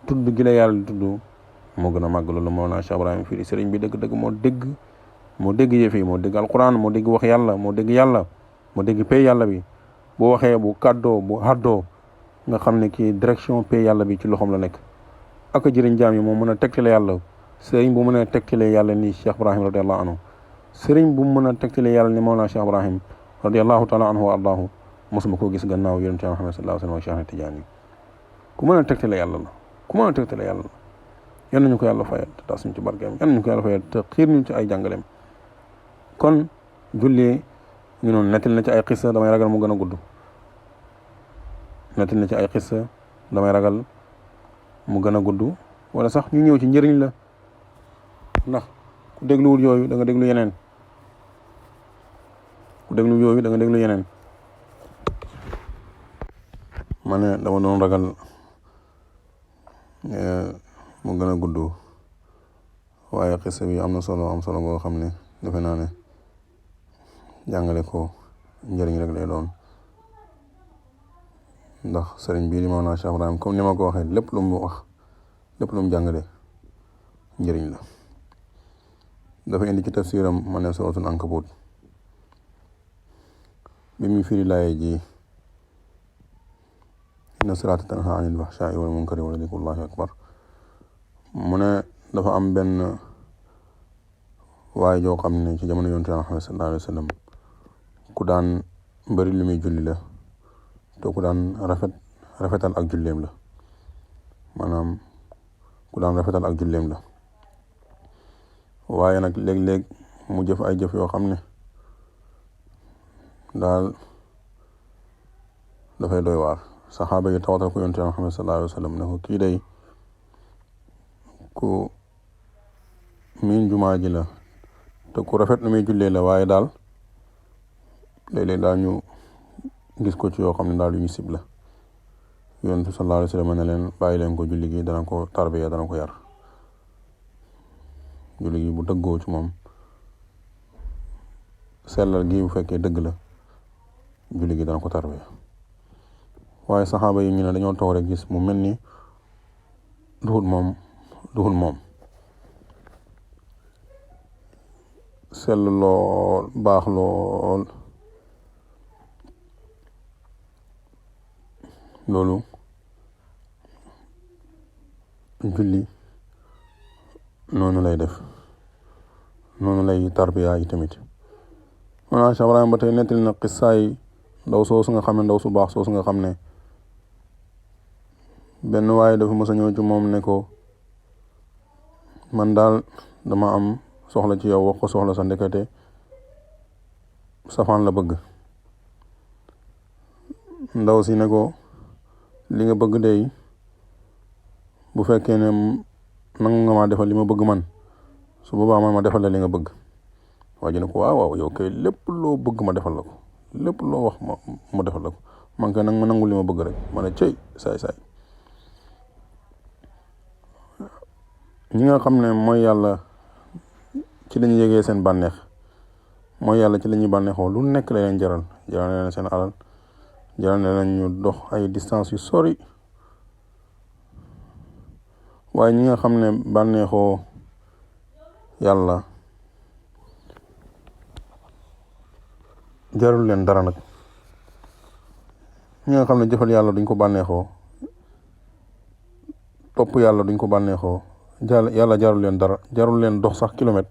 tudd gi la yàlla di tudd moo gën a màgg loolu Mawlana Cheikh Ibrahim fii sëriñ bi dëgg-dëgg moo dégg yëf yi moo dégg alquran moo dégg wax yàlla moo dégg pay yàlla bi bu waxee bu kàddoo bu haddoo nga xam ne kii direction pay yàlla bi ci loxoom la nekk ak jëriñ jaam yi moo mën a tegtale yàlla sëriñ bu mën a tegtale yàlla ni Cheikh Ibrahim radiallahu anhu sëriñ bu mën a tegtale yàlla ni Mawlana Cheikh Ibrahim radiallahu taala anhu wa ardaahu mosuma koo gis gannaaw yonent Yàlla Muhammad sallallahu alayhi wa sallam Cheikh Tidiane ku mën a tegtale yàlla la yan nañu ko yàlla fayal te taas ñu ci barkeem yan nañu ko yàlla fayal te xiir ñu ci ay jàngaleem kon julli ñu noonu nettil na ci ay xissa damay ragal mu gën a gudd nettil na ci ay xissa damay ragal mu gën a gudd wala sax ñu ñëw ci njëriñ la ndax ku dégluwul yooyu da nga déglu yeneen ma ne dama doon ragal mu gën a gudd waaye xissa bi am solo boo xam ne defe naa ne jàngale ko njëriñ rek lay doon ndax sëriñ bii di Mawlana Cheikh Ibrahim comme ni ma ko waxee lépp lu mu wax lépp lu mu jàngale njëriñ la dafa indi ci tafsiram ma ne suratul Ankabut bi muy firi laaye ji inna salaata tanha anil fahshaa'i wal munkari wa ladikrullahi akbar mu ne dafa am benn waaye joo xam ne ci jamono yonent Yàlla Muhammad sallallahu alayhi wa sallam ku daan bëri lu muy julli la te ku daan rafetal ak julleem la maanaam ku daan rafetal ak julleem la waaye nag léeg-léeg mu jëf ay jëf yoo xam ne daal dafay doy waar saxaaba yi tawatal ko yonent Yàlla Muhammad sallallahu alayhi wa sallam ne ko kii day ku miin jumaa ji la te ku rafet lu muy jullee la waaye daal léeg-léeg daal ñu gis ko ci yoo xam ne daal yu ñu sib la yonent sallallahu alayhi wa sallam ne leen bàyyi leen ko julli gi dana ko tarbiya dana ko yar julli gi bu dëggoo ci moom sellal gi bu fekkee dëgg la julli gi dana ko tarbiya waaye saxaaba yi ñu ne dañoo toog rek gis mu mel ni duhul moom sell lool baax lool loolu julli noonu lay def noonu lay tarbiya yi tamit Mawlana Cheikh Ibrahim ba tey nettali na xissaay ndaw soosu nga xam ne ndaw su baax soosu nga xam ne benn waaye dafa mës a ñëw ci moom ne ko man daal dama am soxla ci yow wax ko soxla sa ndekete safaan la bëgg. ndaw si ne ko li nga bëgg dey bu fekkee ne nangu nga maa defal li ma bëgg man su boobaa man ma defal la li nga bëgg. waa ji ne ko waaw yow kay lépp loo bëgg ma defal la ko, lépp loo wax ma defal la ko, man kay nag ma nangu li ma bëgg rek. ma ne cëy saay ñi nga xam ne mooy yàlla ci lañu yégee seen bànneex, mooy yàlla ci la ñuy bànneexoo lu nekk la leen jaral na leen seen alal, jaral na leen ñu dox ay distance yu sori. waaye ñi nga xam ne bànneexoo yàlla jarul leen dara nag, ñi nga xam ne jëfal yàlla duñ ko bànneexoo, topp yàlla duñ ko bànneexoo, yàlla jarul leen dara, jarul leen dox sax kilomètre.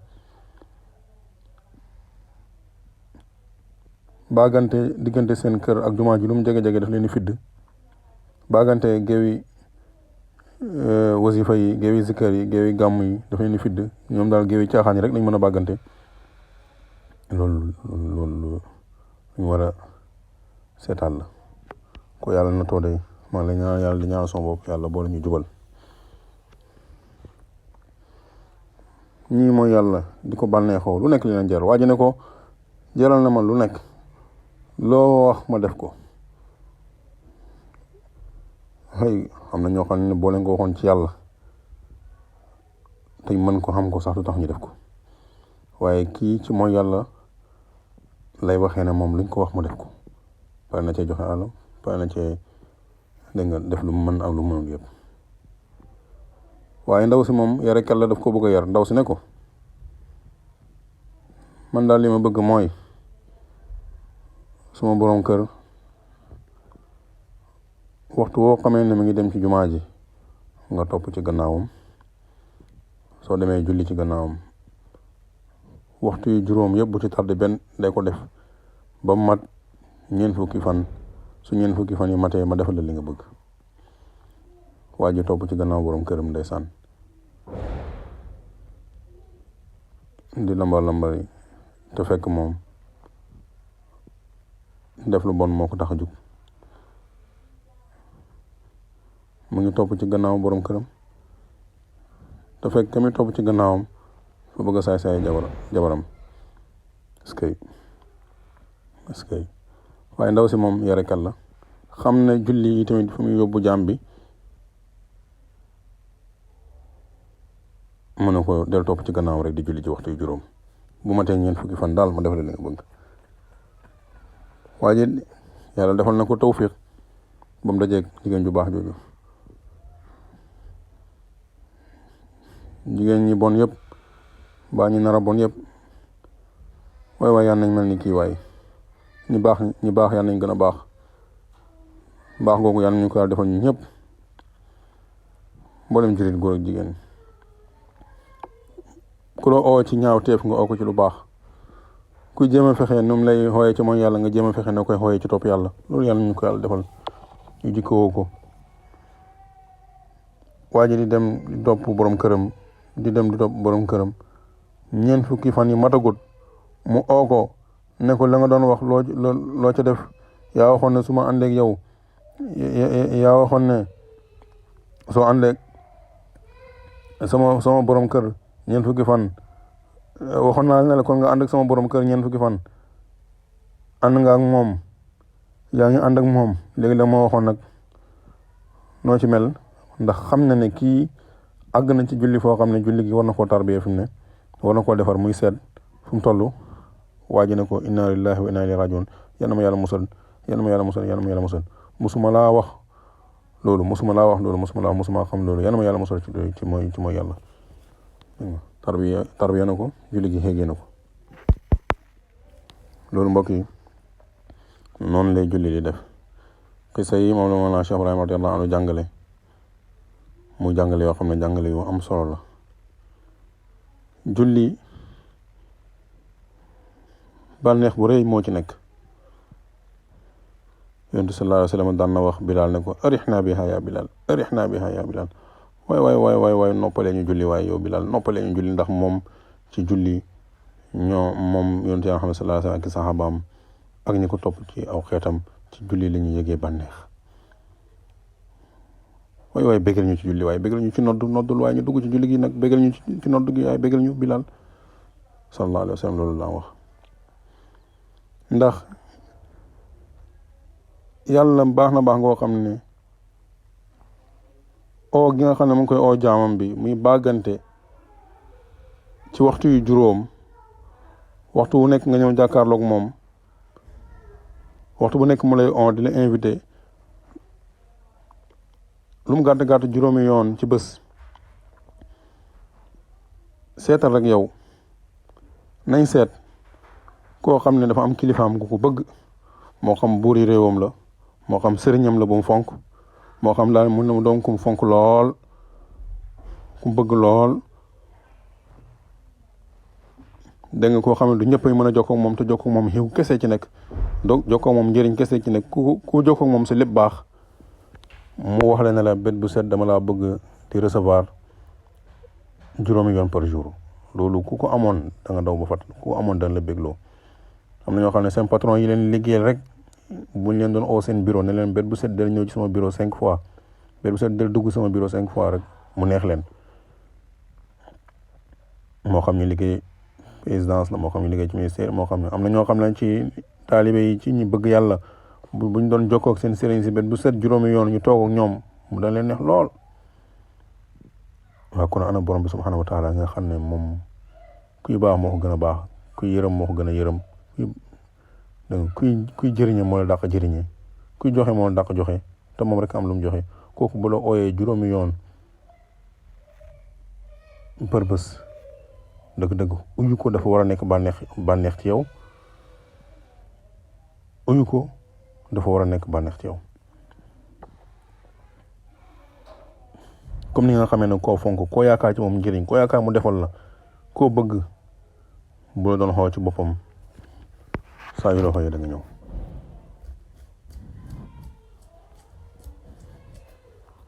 baagante diggante seen kër ak jumaa ji lu mu jege-jege daf leen di fidd. baagante géewi wasifa yi, géewi zikkar yi, géewi gàmm yi daf leen di fidd. ñoom daal géewi caaxaan yi rek lañ mën a baagante. loolu lu ñu war a seetaan la. ko yàlla na too day maa la ñaan yàlla di ñaan sama bopp yàlla boole ñu jubal. ñii mooy yàlla di ko bànneexoo lu nekk li leen jar. waa ji ne ko jaral na ma lu nekk, loo wax ma def ko. xëy xam na ñoo xam ne boo leen ko waxoon ci yàlla te mën ko xam ko sax du tax ñu def ko. waaye kii ci mooy yàlla lay waxee ne moom luñ ko wax ma def ko. pare na cee joxe alam, pare na cee dégg nga def lu mu mën ak lu mu mënul yëpp. waaye ndaw si moom yare kàlla daf ko bëgg a yar. ndaw si ne ko man daal li ma bëgg mooy suma borom kër waxtu woo xamee ne mi ngi dem ci jumaa ji nga topp ci gannaawam. soo demee julli ci gannaawam waxtu yu juróom yëpp bu ci tardé benn day ko def ba mat ñeent fukki fan. su ñeent fukki fan yi matee ma defal la li nga bëgg. waa ji topp ci gannaaw borom këram ndeysaan di lambar yi te fekk moom def lu bon moo ko tax a jug. mu ngi topp ci gannaaw borom këram te fekk tamit topp ci gannaawam fu bëgg a saay jabaram. est-ce que waaye ndaw si moom yarekat la, xam ne julli yi tamit fu muy yóbbu jaam bi. mën na ko del topp ci gannaaw rek di julli ci waxtu yu juróom. bu matee ñeent fukki fan daal ma defal li nga bëgg. waaye yàlla defal na ko tawfiq ba mu dajeeg jigéen ju baax jooju. jigéen ñi bon yëpp baa ñu nara bon yëpp waaye yal nañ mel ni kii waaye ñi baax yal nañ gën a baax googu yal nañu ko yàlla defal ñu ñëpp mboolem jullit góor ak jigéen. ku la oo ci ñaaw teef nga oo ko ci lu baax. kuy jéem a fexe nu mu lay xooyee ci mooy yàlla nga jéem a fexe ne koy xooyee ci topp yàlla. loolu yàlla ñu ko yàlla defal ñu jikkoo ko. waa ji di dem di topp borom këram ñeent fukki fan yi matagut mu oo ko ne ko la nga doon wax loo ca def. yaa waxoon ne su ma àndeeg yow yaa waxoon ne soo àndeeg sama borom kër ñeent fukki fan waxoon naa ne la kon nga ànd ak sama borom kër ñeent fukki fan. ànd nga ak moom yaa ngi ànd ak moom léegi la ma waxoon nag noo ci mel. ndax xam na ne kii àgg na ci julli foo xam ne julli gi war na koo tarbiya fi mu ne war na koo defar muy seet fu mu toll. waa ji ne ko inna lillahi wa inna ilayhi rajiun. yal na ma yàlla musal musuma laa wax loolu musuma xam loolu yal na ma yàlla musal ci mooy yàlla. tarbiya na ko julli gi xéegee na ko. loolu mbokk yi noonu lay julli di def. xisa yi moom la Mawlana Cheikh Ibrahima radiyallahu anhu jàngale mu jàngale yoo xam ne jàngale yu am solo la. julli bànneex bu rëy moo ci nekk. yonent sallallahu alayhi wa sallam daan na wax Bilal ne ko arihna biha ya Bilal waay noppalee ñu julli waaye yow Bilal noppalee ñu julli ndax moom ci julli ñoo moom yonent Yàlla Muhammad sallallahu alayhi wa sallam ak saxaabaam ak ñi ko topp ci aw xeetam ci julli la ñuy yëgee bànneex. waaye bégal ñu ci julli waaye bégal ñu ci noddul waaye ñu dugg ci julli gi nag bégal ñu ci nodd gi waaye bégal ñu Bilal sallallahu alayhi wa sallam loolu laa wax. ndax yàlla baax na baax ngoo xam ne oo gi nga xam ne mu ngi koy oo jaamam bi muy bàggante ci waxtu yu juróom waxtu wu nekk nga ñëw jàkkaarloog moom waxtu bu nekk mu lay on di la invité lu mu gàtt gàtt juróomi yoon ci bés. seetal rek yow nañ seet koo xam ne dafa am kilifaam gu ko bëgg moo xam buuri réewam la moo xam sëriñam la bu mu fonk moo xam daal mun na mu doon ku mu fonk lool ku mu bëgg lool. dégg nga koo xam ne du ñëpp mën a jokkoo ak moom te jokkoo ak moom xiw kese ci nekk donc jokkoo ak moom njëriñ kese ci nekk ku jokkoo ak moom sa lépp baax mu wax la ne la bët bu set dama laa bëgg di recevoir juróomi yoon par jour. loolu ku ko amoon da nga daw ba fat ku ko amoon dana la bégloo. am na ñoo xam ne seen patron yi leen liggéeyal rek buñ leen doon oo seen bureau ne leen bët bu set del ñëw ci sama bureau 5 fois bët bu set del dugg sama bureau 5 fois rek mu neex leen. moo xam ñu liggéey présidence la moo xam ñu liggéey ci ministère moo xam ne am na ñoo xam ne ci taalibe yi ci ñi bëgg yàlla buñ doon jokkoo ak seen sëriñ si bët bu set juróomi yoon ñu toog ak ñoom mu dañ leen neex lool. waaw kon ana borom bi subhanahu wa taala nga xam ne moom kuy baax moo ko gën a baax kuy yërëm moo ko gën a yërëm kuy jëriñe moo la dàq jëriñe kuy joxe moo la dàq joxe te moom rek am lu mu joxe kooku bu la ooyee juróomi yoon par bés dëgg-dëgg uyu ko dafa war a nekk bànneex ci yow uyu ko dafa war a nekk bànneex ci yow. comme ni nga xamee ne koo fonk koo yaakaar ci moom njëriñ koo yaakaar mu defal la koo bëgg bu la doon xool ci boppam saa yu la xoolee da nga ñëw.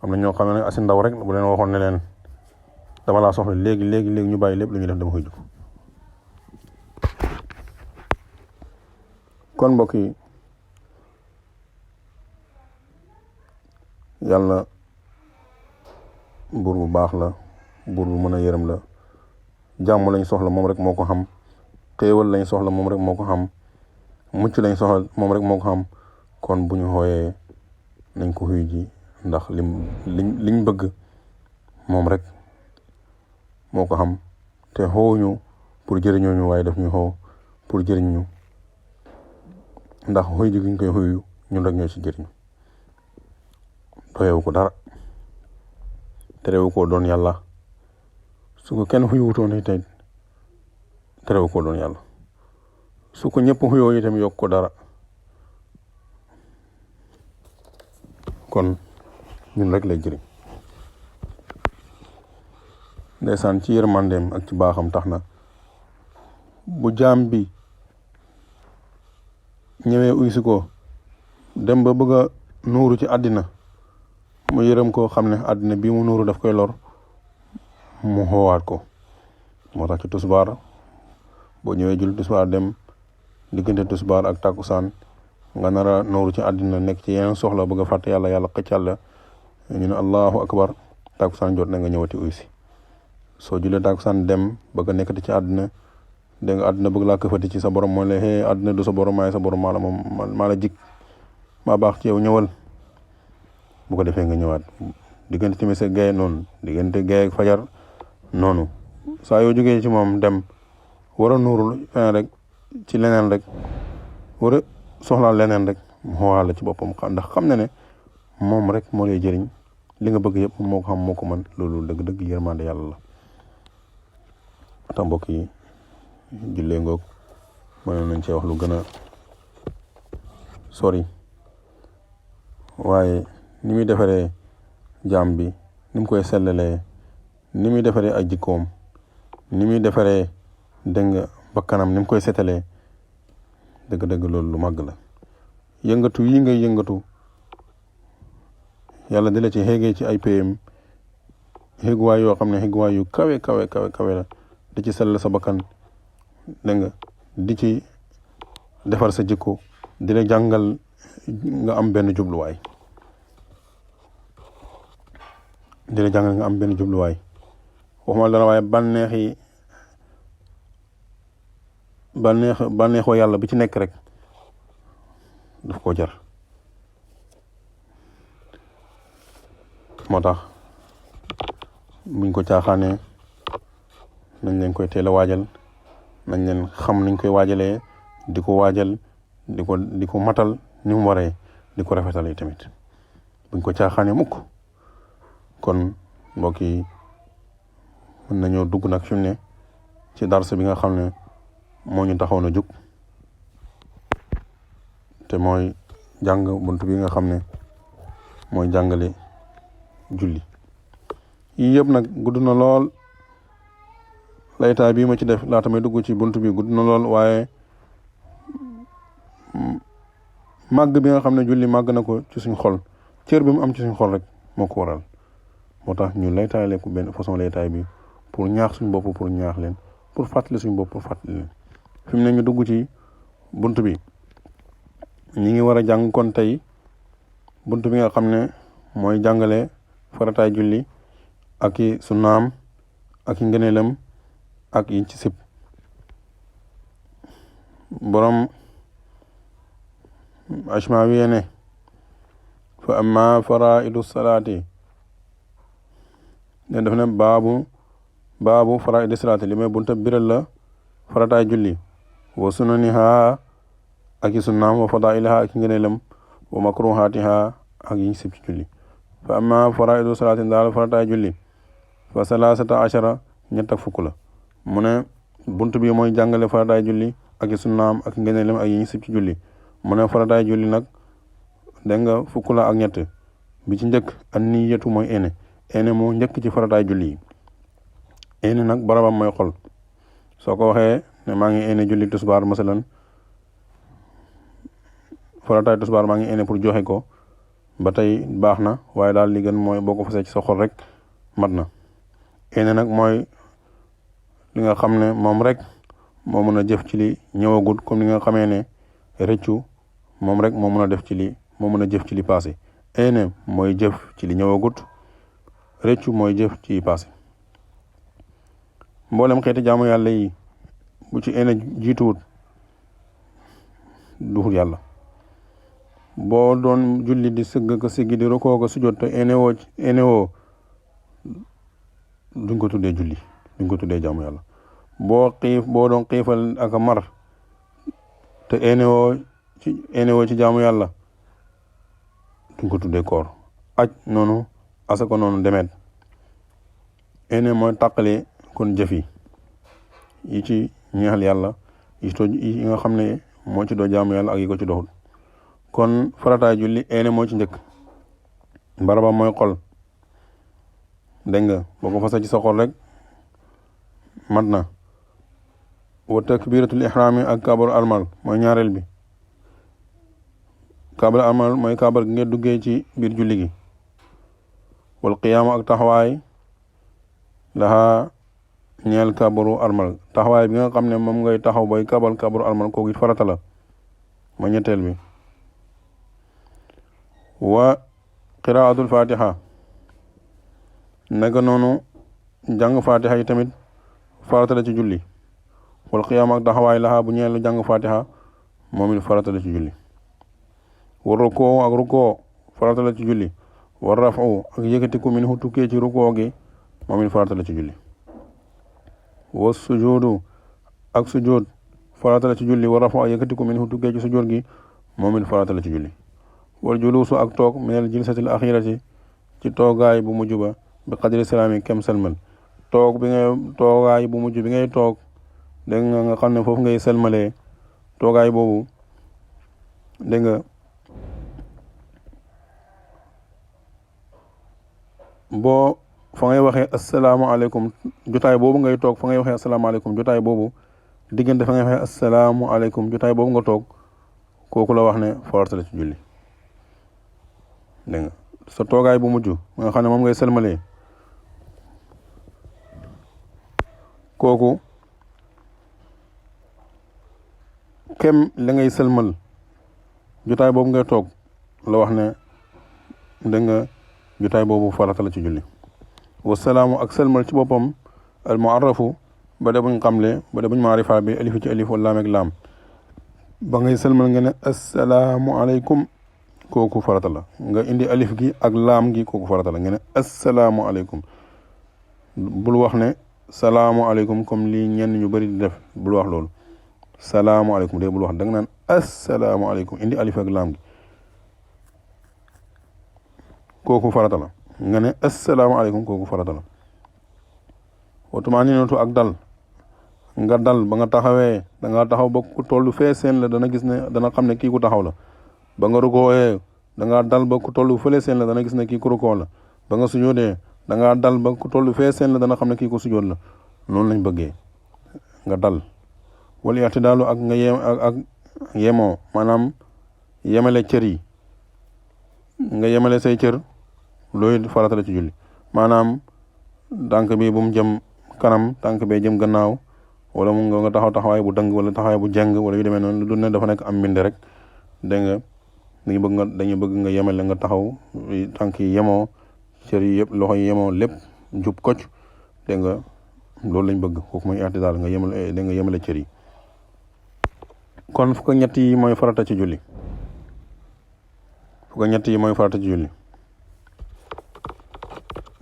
am na ñoo xam ne asi ndaw rek bu leen waxoon ne leen dama laa soxla léegi ñu bàyyi lépp lu ñuy def dama koy jug. kon mbokk yi yàlla buur bu baax la buur bu mën a yërëm la jàmm lañ soxla moom rek moo ko xam xéewal lañ soxla moom rek moo ko xam mucc lañ soxla moom rek moo ko xam kon bu ñu xooyee nañ ko xuy ji ndax liñ bëgg moom rek moo ko xam te xooñu pour jëriñoo ñu waaye daf ñu xoo pour jëriñ ñu ndax xuy ji giñ koy xuyu ñun rek ñoo ci jëriñ doyewu ko dara terewu ko doon yàlla su ko kenn xuyuwutoon itam terewu ko doon yàlla su ko ñëpp xuyoo itam yokk ko dara kon ñun rek lay jëriñ. ndeysaan ci yërmandeem ak ci baaxam tax na bu jaam bi ñëwee uysi ko dem ba bëgg a nuuru ci àddina mu yërëm ko xam ne àddina bii mu nuuru daf koy lor mu xoowaat ko. moo tax ci tusbaar boo ñëwee jul tusbaar dem diggante tusbaar ak takkusaan nga nar a nuuru ci àddina nekk ci yeneen soxla bëgg a fàtte yàlla xëccal la ñu ne allahu akbar takkusaan jot na nga ñëwati uysi. soo julee takkusaan dem bëgg a nekkati ci àddina dégg nga àddina bëgg laa këfati ci sa borom mooy la xëy àddina du sa borom maay sa borom maa la jik maa baax ci yow ñëwal. bu ko defee nga ñëwaat diggante timis ak gaye noonu diggante gaye ak fajar noonu saa yoo jógee ci moom dem war a nuurul feneen rek ci leneen rek war a soxlaal leneen rek mu xoowaal la ci boppam ndax xam na ne moom rek moo lay jëriñ li nga bëgg yëpp moo ko xam moo ko mën loolu dëgg-dëgg yërmande yàlla la. ata mbokk yi jullee ngoog mënoon nañ cee wax lu gën a sori waaye ni muy defaree jaam bi ni mu koy sellalee ni muy defaree ay jikkoom ni muy defaree dégg nga bakkanam ni mu koy setalee dëgg-dëgg loolu lu màgg la. yëngatu yi ngay yëngatu yàlla di la ci xéegee ci ay payam xéeguwaay yoo xam ne xéeguwaay yu kawe la di ci sellal sa bakkan dégg nga di ci defar sa jikko di la jàngal nga am benn jubluwaay waxuma dara waaye bànneexoo yàlla bi ci nekk rek daf koo jar. moo tax buñ ko caaxaanee nañ leen koy teel a waajal, nañ leen xam nañ koy waajalee, di ko waajal di ko matal ni mu waree, di ko rafetal yi tamit buñ ko caaxaanee mukk. kon mbokk yi mën nañoo dugg nag fi mu ne ci darsa bi nga xam ne moo ñu taxaw na jug te mooy jàng bunt bi nga xam ne mooy jàngale julli. yii yëpp nag gudd na lool, laytaay bii ma ci def laata may dugg ci bunt bi gudd na lool, waaye màgg bi nga xam ne julli màgg na ko ci suñ xol, cër bi mu am ci suñ xol rek moo ko waral. moo tax ñu laytaay ko benn façon laytaay bi pour ñaax suñ bopp, pour ñaax leen, pour fàttali suñ bopp, pour fàttali leen. fi mu ne ñu dugg ci bunt bi, ñi ngi war a jàng kon tey bunt bi nga xam ne mooy jàngale farataay julli ak i sunnaam ak i ngëneelam ak yi ci sib. borom Ashmawi ne fa amma faraidu salaati ne def ne baabu faraidu salaati li may bunta biral la farataay julli wa sunaniha ak i sunnaam wa fadailaha ak i ngëneelam wa makruhatiha ak yi sib ci julli. fa amma faraidu salaati daal farataay julli fa salaasata ashara ñett ak fukk la. mu ne bunt bi mooy jàngale farataay julli ak i sunnaam ak ngëneelam ak yi sib ci julli. mu ne farataay julli nag dégg nga fukk la ak ñett. bi ci njëkk an niyatu mooy ene moo njëkk ci farataay julli yi. ene nag barabam mooy xol. soo ko waxee ne maa ngi ene julli tusbaar masalan, farataay tusbaar maa ngi ene pour joxe ko, ba tey baax na, waaye daal li gën mooy boo ko fasee ci sa xol rek mat na. ene nag mooy li nga xam ne moom rek moo mën a jëf ci li ñëwagut, comme li nga xamee ne rëccu moom rek moo mën a def ci li moo mën a jëf ci li passé. ene mooy jëf ci li ñëwagut, rëccu mooy jëf ci passé. mboolem xeeti jaamu yàlla yi bu ci ene jiituwut duhul yàlla. boo doon julli di sëgg ko siggi di rokoo ko sujjóot te ene woo duñ ko tuddee julli, duñ ko tuddee jaamu yàlla. boo doon xiifal ak mar te ene woo ci jaamu yàlla duñ ko tuddee koor. aj noonu, asaka noonu demeet. ene mooy tàqale kon jëf yi ci ñeexal yàlla, yi nga xam ne moo ci doo jaamu yàlla ak yi ko ci doxul. kon farataay julli ene moo ci njëkk, barabam mooy xol. dégg nga boo ko fasa ci sa xol rek mat na. wa takbiratul ihrami ak kaabaru armal mooy ñaareel bi. kaabaru armal mooy kaabar gi nga duggee ci biir julli gi. wal qiyaamu ak taxawaay laha ñeel kaabaru armal, taxawaay bi nga xam ne moom ngay taxaw booy kaabaru armal kooku it farata la mooy ñetteel bi. wa qiraatul fatiha naka noonu jàng fatiha yi tamit farata la ci julli. wal qiyaam ak taxawaay laxa bu ñeel jàng fatiha moom it farata la ci julli. wa rukoo ak rukoo farata la ci julli. wa rafu ak yëkkatiku min hu tukkee ci rukoo gi moom it farata la ci julli. wa sujuudu ak sujuud farata la ci julli. wa rafu ak yëkkatiku min hu tukkee ci sujuud gi moom it farata la ci julli. wal juluusu ak toog minal jilsatil axirati ci toogaay bu mujj ba bi qadri salaami kem salmal. toogaay bu mujj bi ngay toog dégg nga xam ne foofu ngay salmalee, toogaay boobu dégg nga boo fa ngay waxee asalaamaaleykum jotaay boobu ngay toog, fa ngay waxee asalaamaaleykum jotaay boobu diggante fa ngay waxee asalaamaaleykum jotaay boobu nga toog, kooku la wax ne farata la ci julli. dégg nga sa toogaay bu mujj nga xam ne moom ngay selmalee, kooku kem la ngay sëlmal jotaay boobu ngay toog la wax ne dégg nga jotaay boobu farata la ci julli wasalaamu ak sëlmal ci boppam al muarrafu ba de buñ xamle ba de buñ maarifa bi alifu ci alif wala laam ak laam ba ngay sëlmal nga ne assalaamu aleykum kooku farata la nga indi alif gi ak laam gi kooku farata la nga ne assalaamu aleykum bul wax ne salaamu aleykum comme lii ñenn ñu bëri di def bul wax loolu salaamu aleykum de bul wax da nga naan assalaamu aleykum indi alif ak laam gi kooku farata la nga ne assalaamu aleykum kooku farata la wa tumaaninatu ak dal nga dal ba nga taxawee da nga taxaw ba ku toll fee seen la dana gis ne dana xam ne kii ku taxaw la ba nga rukooyee da nga dal ba ku toll fële seen la dana gis ne kii ku rukoo la ba nga sujoodee da nga dal ba ku toll fee seen la dana xam ne kii ku sujood la noonu lañ bëggee nga dal wala i'tidaalu ak nga ak yemoo maanaam yemale cër yi nga yemale say cër looy farata la ci julli maanaam tànk bi bu mu jëm kanam tànk bee jëm gannaaw wala mu nga taxaw taxawaay bu dëng wala taxawaay bu jeng wala yu demee noonu lu dul ne dafa nekk am mbind rek dégg nga dañu bëgg nga yemale nga taxaw tànk yi yemoo cër yi yëpp loxo yi yemoo lépp jub kocc dégg nga loolu lañ bëgg kooku mooy i'tidaal nga yemale dégg nga yemale cër yi kon fukk ñett yi mooy farata ci julli fukk ñett yi mooy farata ci julli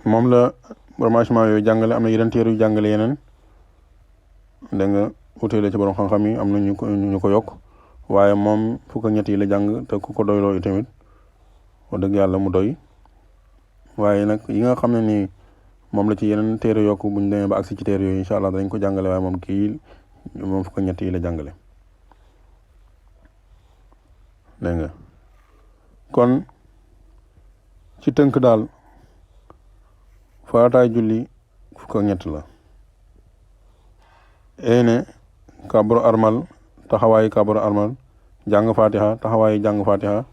moom la branchement yooyu jàngale am na yeneen téere yu jàngale yeneen dégg nga uteele ci borom xam-xam yi am na ñu ko yokk waaye moom fukk ñett yi la jàng te ku ko doyloo i tamit wax dëgg yàlla mu doy waaye nag yi nga xam ne ni moom la ci yeneen téere yokk buñ demee ba agsi ci téere yooyu incha allah dañ ko jàngale waaye moom fukk ñett yi la jàngale dégg nga kon ci tënk daal farataay julli fukk ak ñett la eene kabru armal taxawaayu kabru armal jàng fatiha taxawaayu jàng fatiha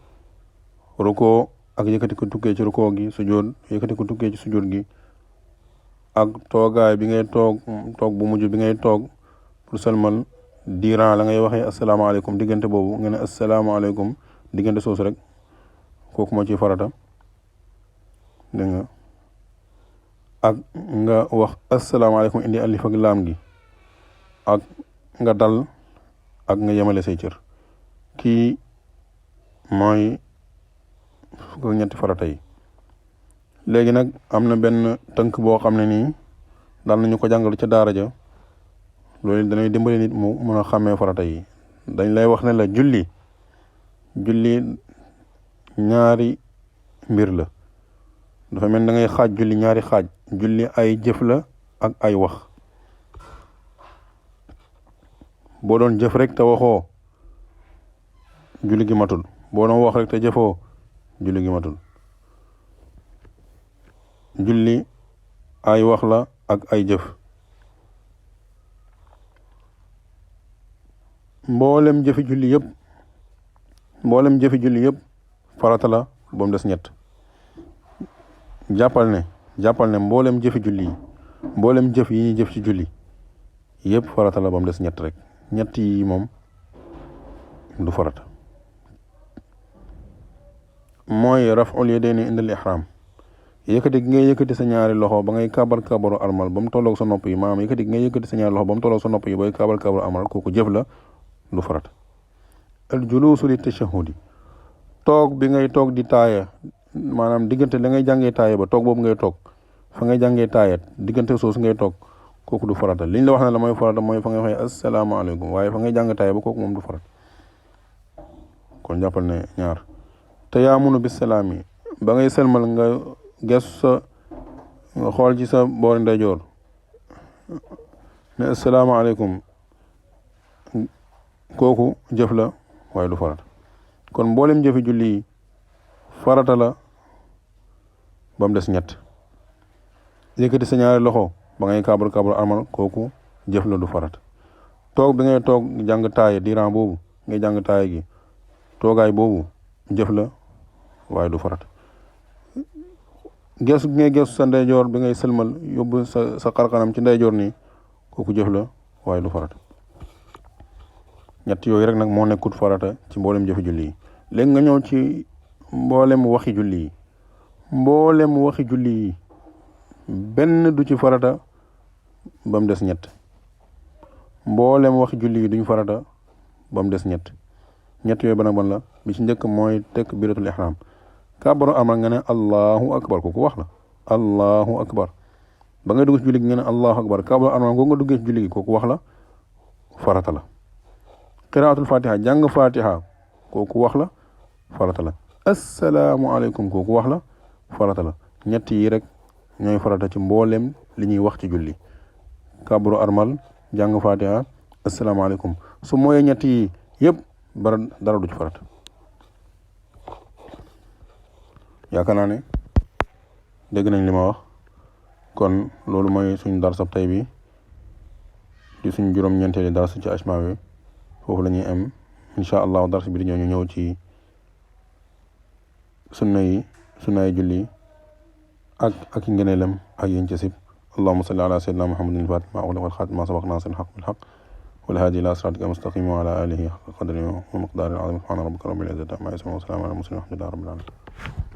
ruko ak yëkkati ko tukkee ci ruko gi sujjóot yëkkati ko tukkee ci sujjóot gi ak toogaay bi ngay toog bu mujj bi ngay toog pour sëlmal diiran la ngay waxee asalaamaaleykum diggante boobu nga ne asalaamaaleykum diggante soosu rek kooku moo ci farata dégg nga ak nga wax asalaamaaleykum indi alif ak laam gi ak nga dal ak nga yemale say cër kii mooy fukk ak ñetti farata yi léegi nag am na benn tënk boo xam ne nii daan nañu ko jàngal ca daara ja loolu danay dimbali nit mu mën a xàmmee farata yi dañ lay wax ne la julli ñaari mbir la dafa mel da ngay xaaj julli ñaari xaaj julli ay jëf la ak ay wax boo doon jëf rek te waxoo julli gi matul boo doon wax rek te jëfoo julli gi matul julli ay wax la ak ay jëf mboolem jëfi julli yëpp farata la ba mu des ñett jàppal ne mboolem jëfi julli yi mboolem jëf yi ñuy jëf ci julli yëpp farata la ba mu des ñett rek ñett yi moom du farata mooy raf'ul yadayni indal ihram yëkkati gi ngay yëkkati sa ñaari loxo ba ngay kabaru armal ba mu tolloog sa nopp yi maanaam yëkkati gi ngay yëkkati sa ñaari loxo ba mu tolloog sa nopp yi booy kabaru armal kooku jëf la du farata al julusu li tashahudi toog bi ngay toog di taaya maanaam diggante da ngay jàngee taaya ba toog boobu ngay toog fa ngay jàngee taaya diggante soosu ngay toog kooku du farata liñ la wax ne la mooy farata mooy fa ngay waxee asalaamaaleykum waaye fa ngay jàng taaya ba kooku moom du farata kon jàppal ne ñaar te yaa munu bis salaam yi ba ngay selmal nga gestu nga xool ci sa boori ndeyjoor ne asalaamaaleykum kooku jëf la waaye du farata kon mboolem jëfi julli yi farata la ba mu des ñett yëkkati sa ñaari loxo ba ngay kabar armal kooku jëf la du farata toog bi ngay toog jàng taaya diiran boobu ngay jàng taaya gi toogaay boobu jëf la waaye du farata geesu gi ngay geesu sa ndeyjoor bi ngay sëlmal yóbbu sa xarkanam ci ndeyjoor nii kooku jëf la waaye du farata ñett yooyu rek nag moo nekkut farata ci mboolem jëfi julli yi léegi nga ñëw ci mboolem waxi julli yi mboolem waxi julli yi benn du ci farata ba mu des ñett mboolem waxi julli yi duñ farata ba mu des ñett yooyu ban ak ban la bi ci njëkk mooy takbiratul ihram kàbbaru amal nga ne allahu akbar kooku wax la allahu akbar ba ngay dugg ci julli gi nga ne allahu akbar kàbbaru amal nga duggee ci julli gi kooku wax la farata la qiraatul fatiha jàng fatiha kooku wax la farata la assalaamu aleykum kooku wax la farata la ñett yi rek ñooy farata ci mboolem li ñuy wax ci julli kàbbaru armal jàng fatiha assalaamu aleykum su mooyee ñett yi yëpp dara du ci farata yaakaar naa ne dégg nañ li ma wax kon loolu mooy suñ darsab tey bi di suñ juróom-ñeenteeli dars ci Ashmawi foofu la ñuy am incha allahu dars bi di ñëw ñu ñëw ci sunnayi julli ak ngeneelam ak yéen ci sib allahumma salli ala sayyidina muhammadin al-fatih ma ughliqa wal khatim ma sabaqa nasir al-haq bil haqq wal hadi ila siratika mustaqim wa ala alihi haqqa qadrihi wa miqdarihi al-azim subhana rabbika rabbil izzati amma yasifun wa salamun ala al-mursalin walhamdulillahi rabbil alamin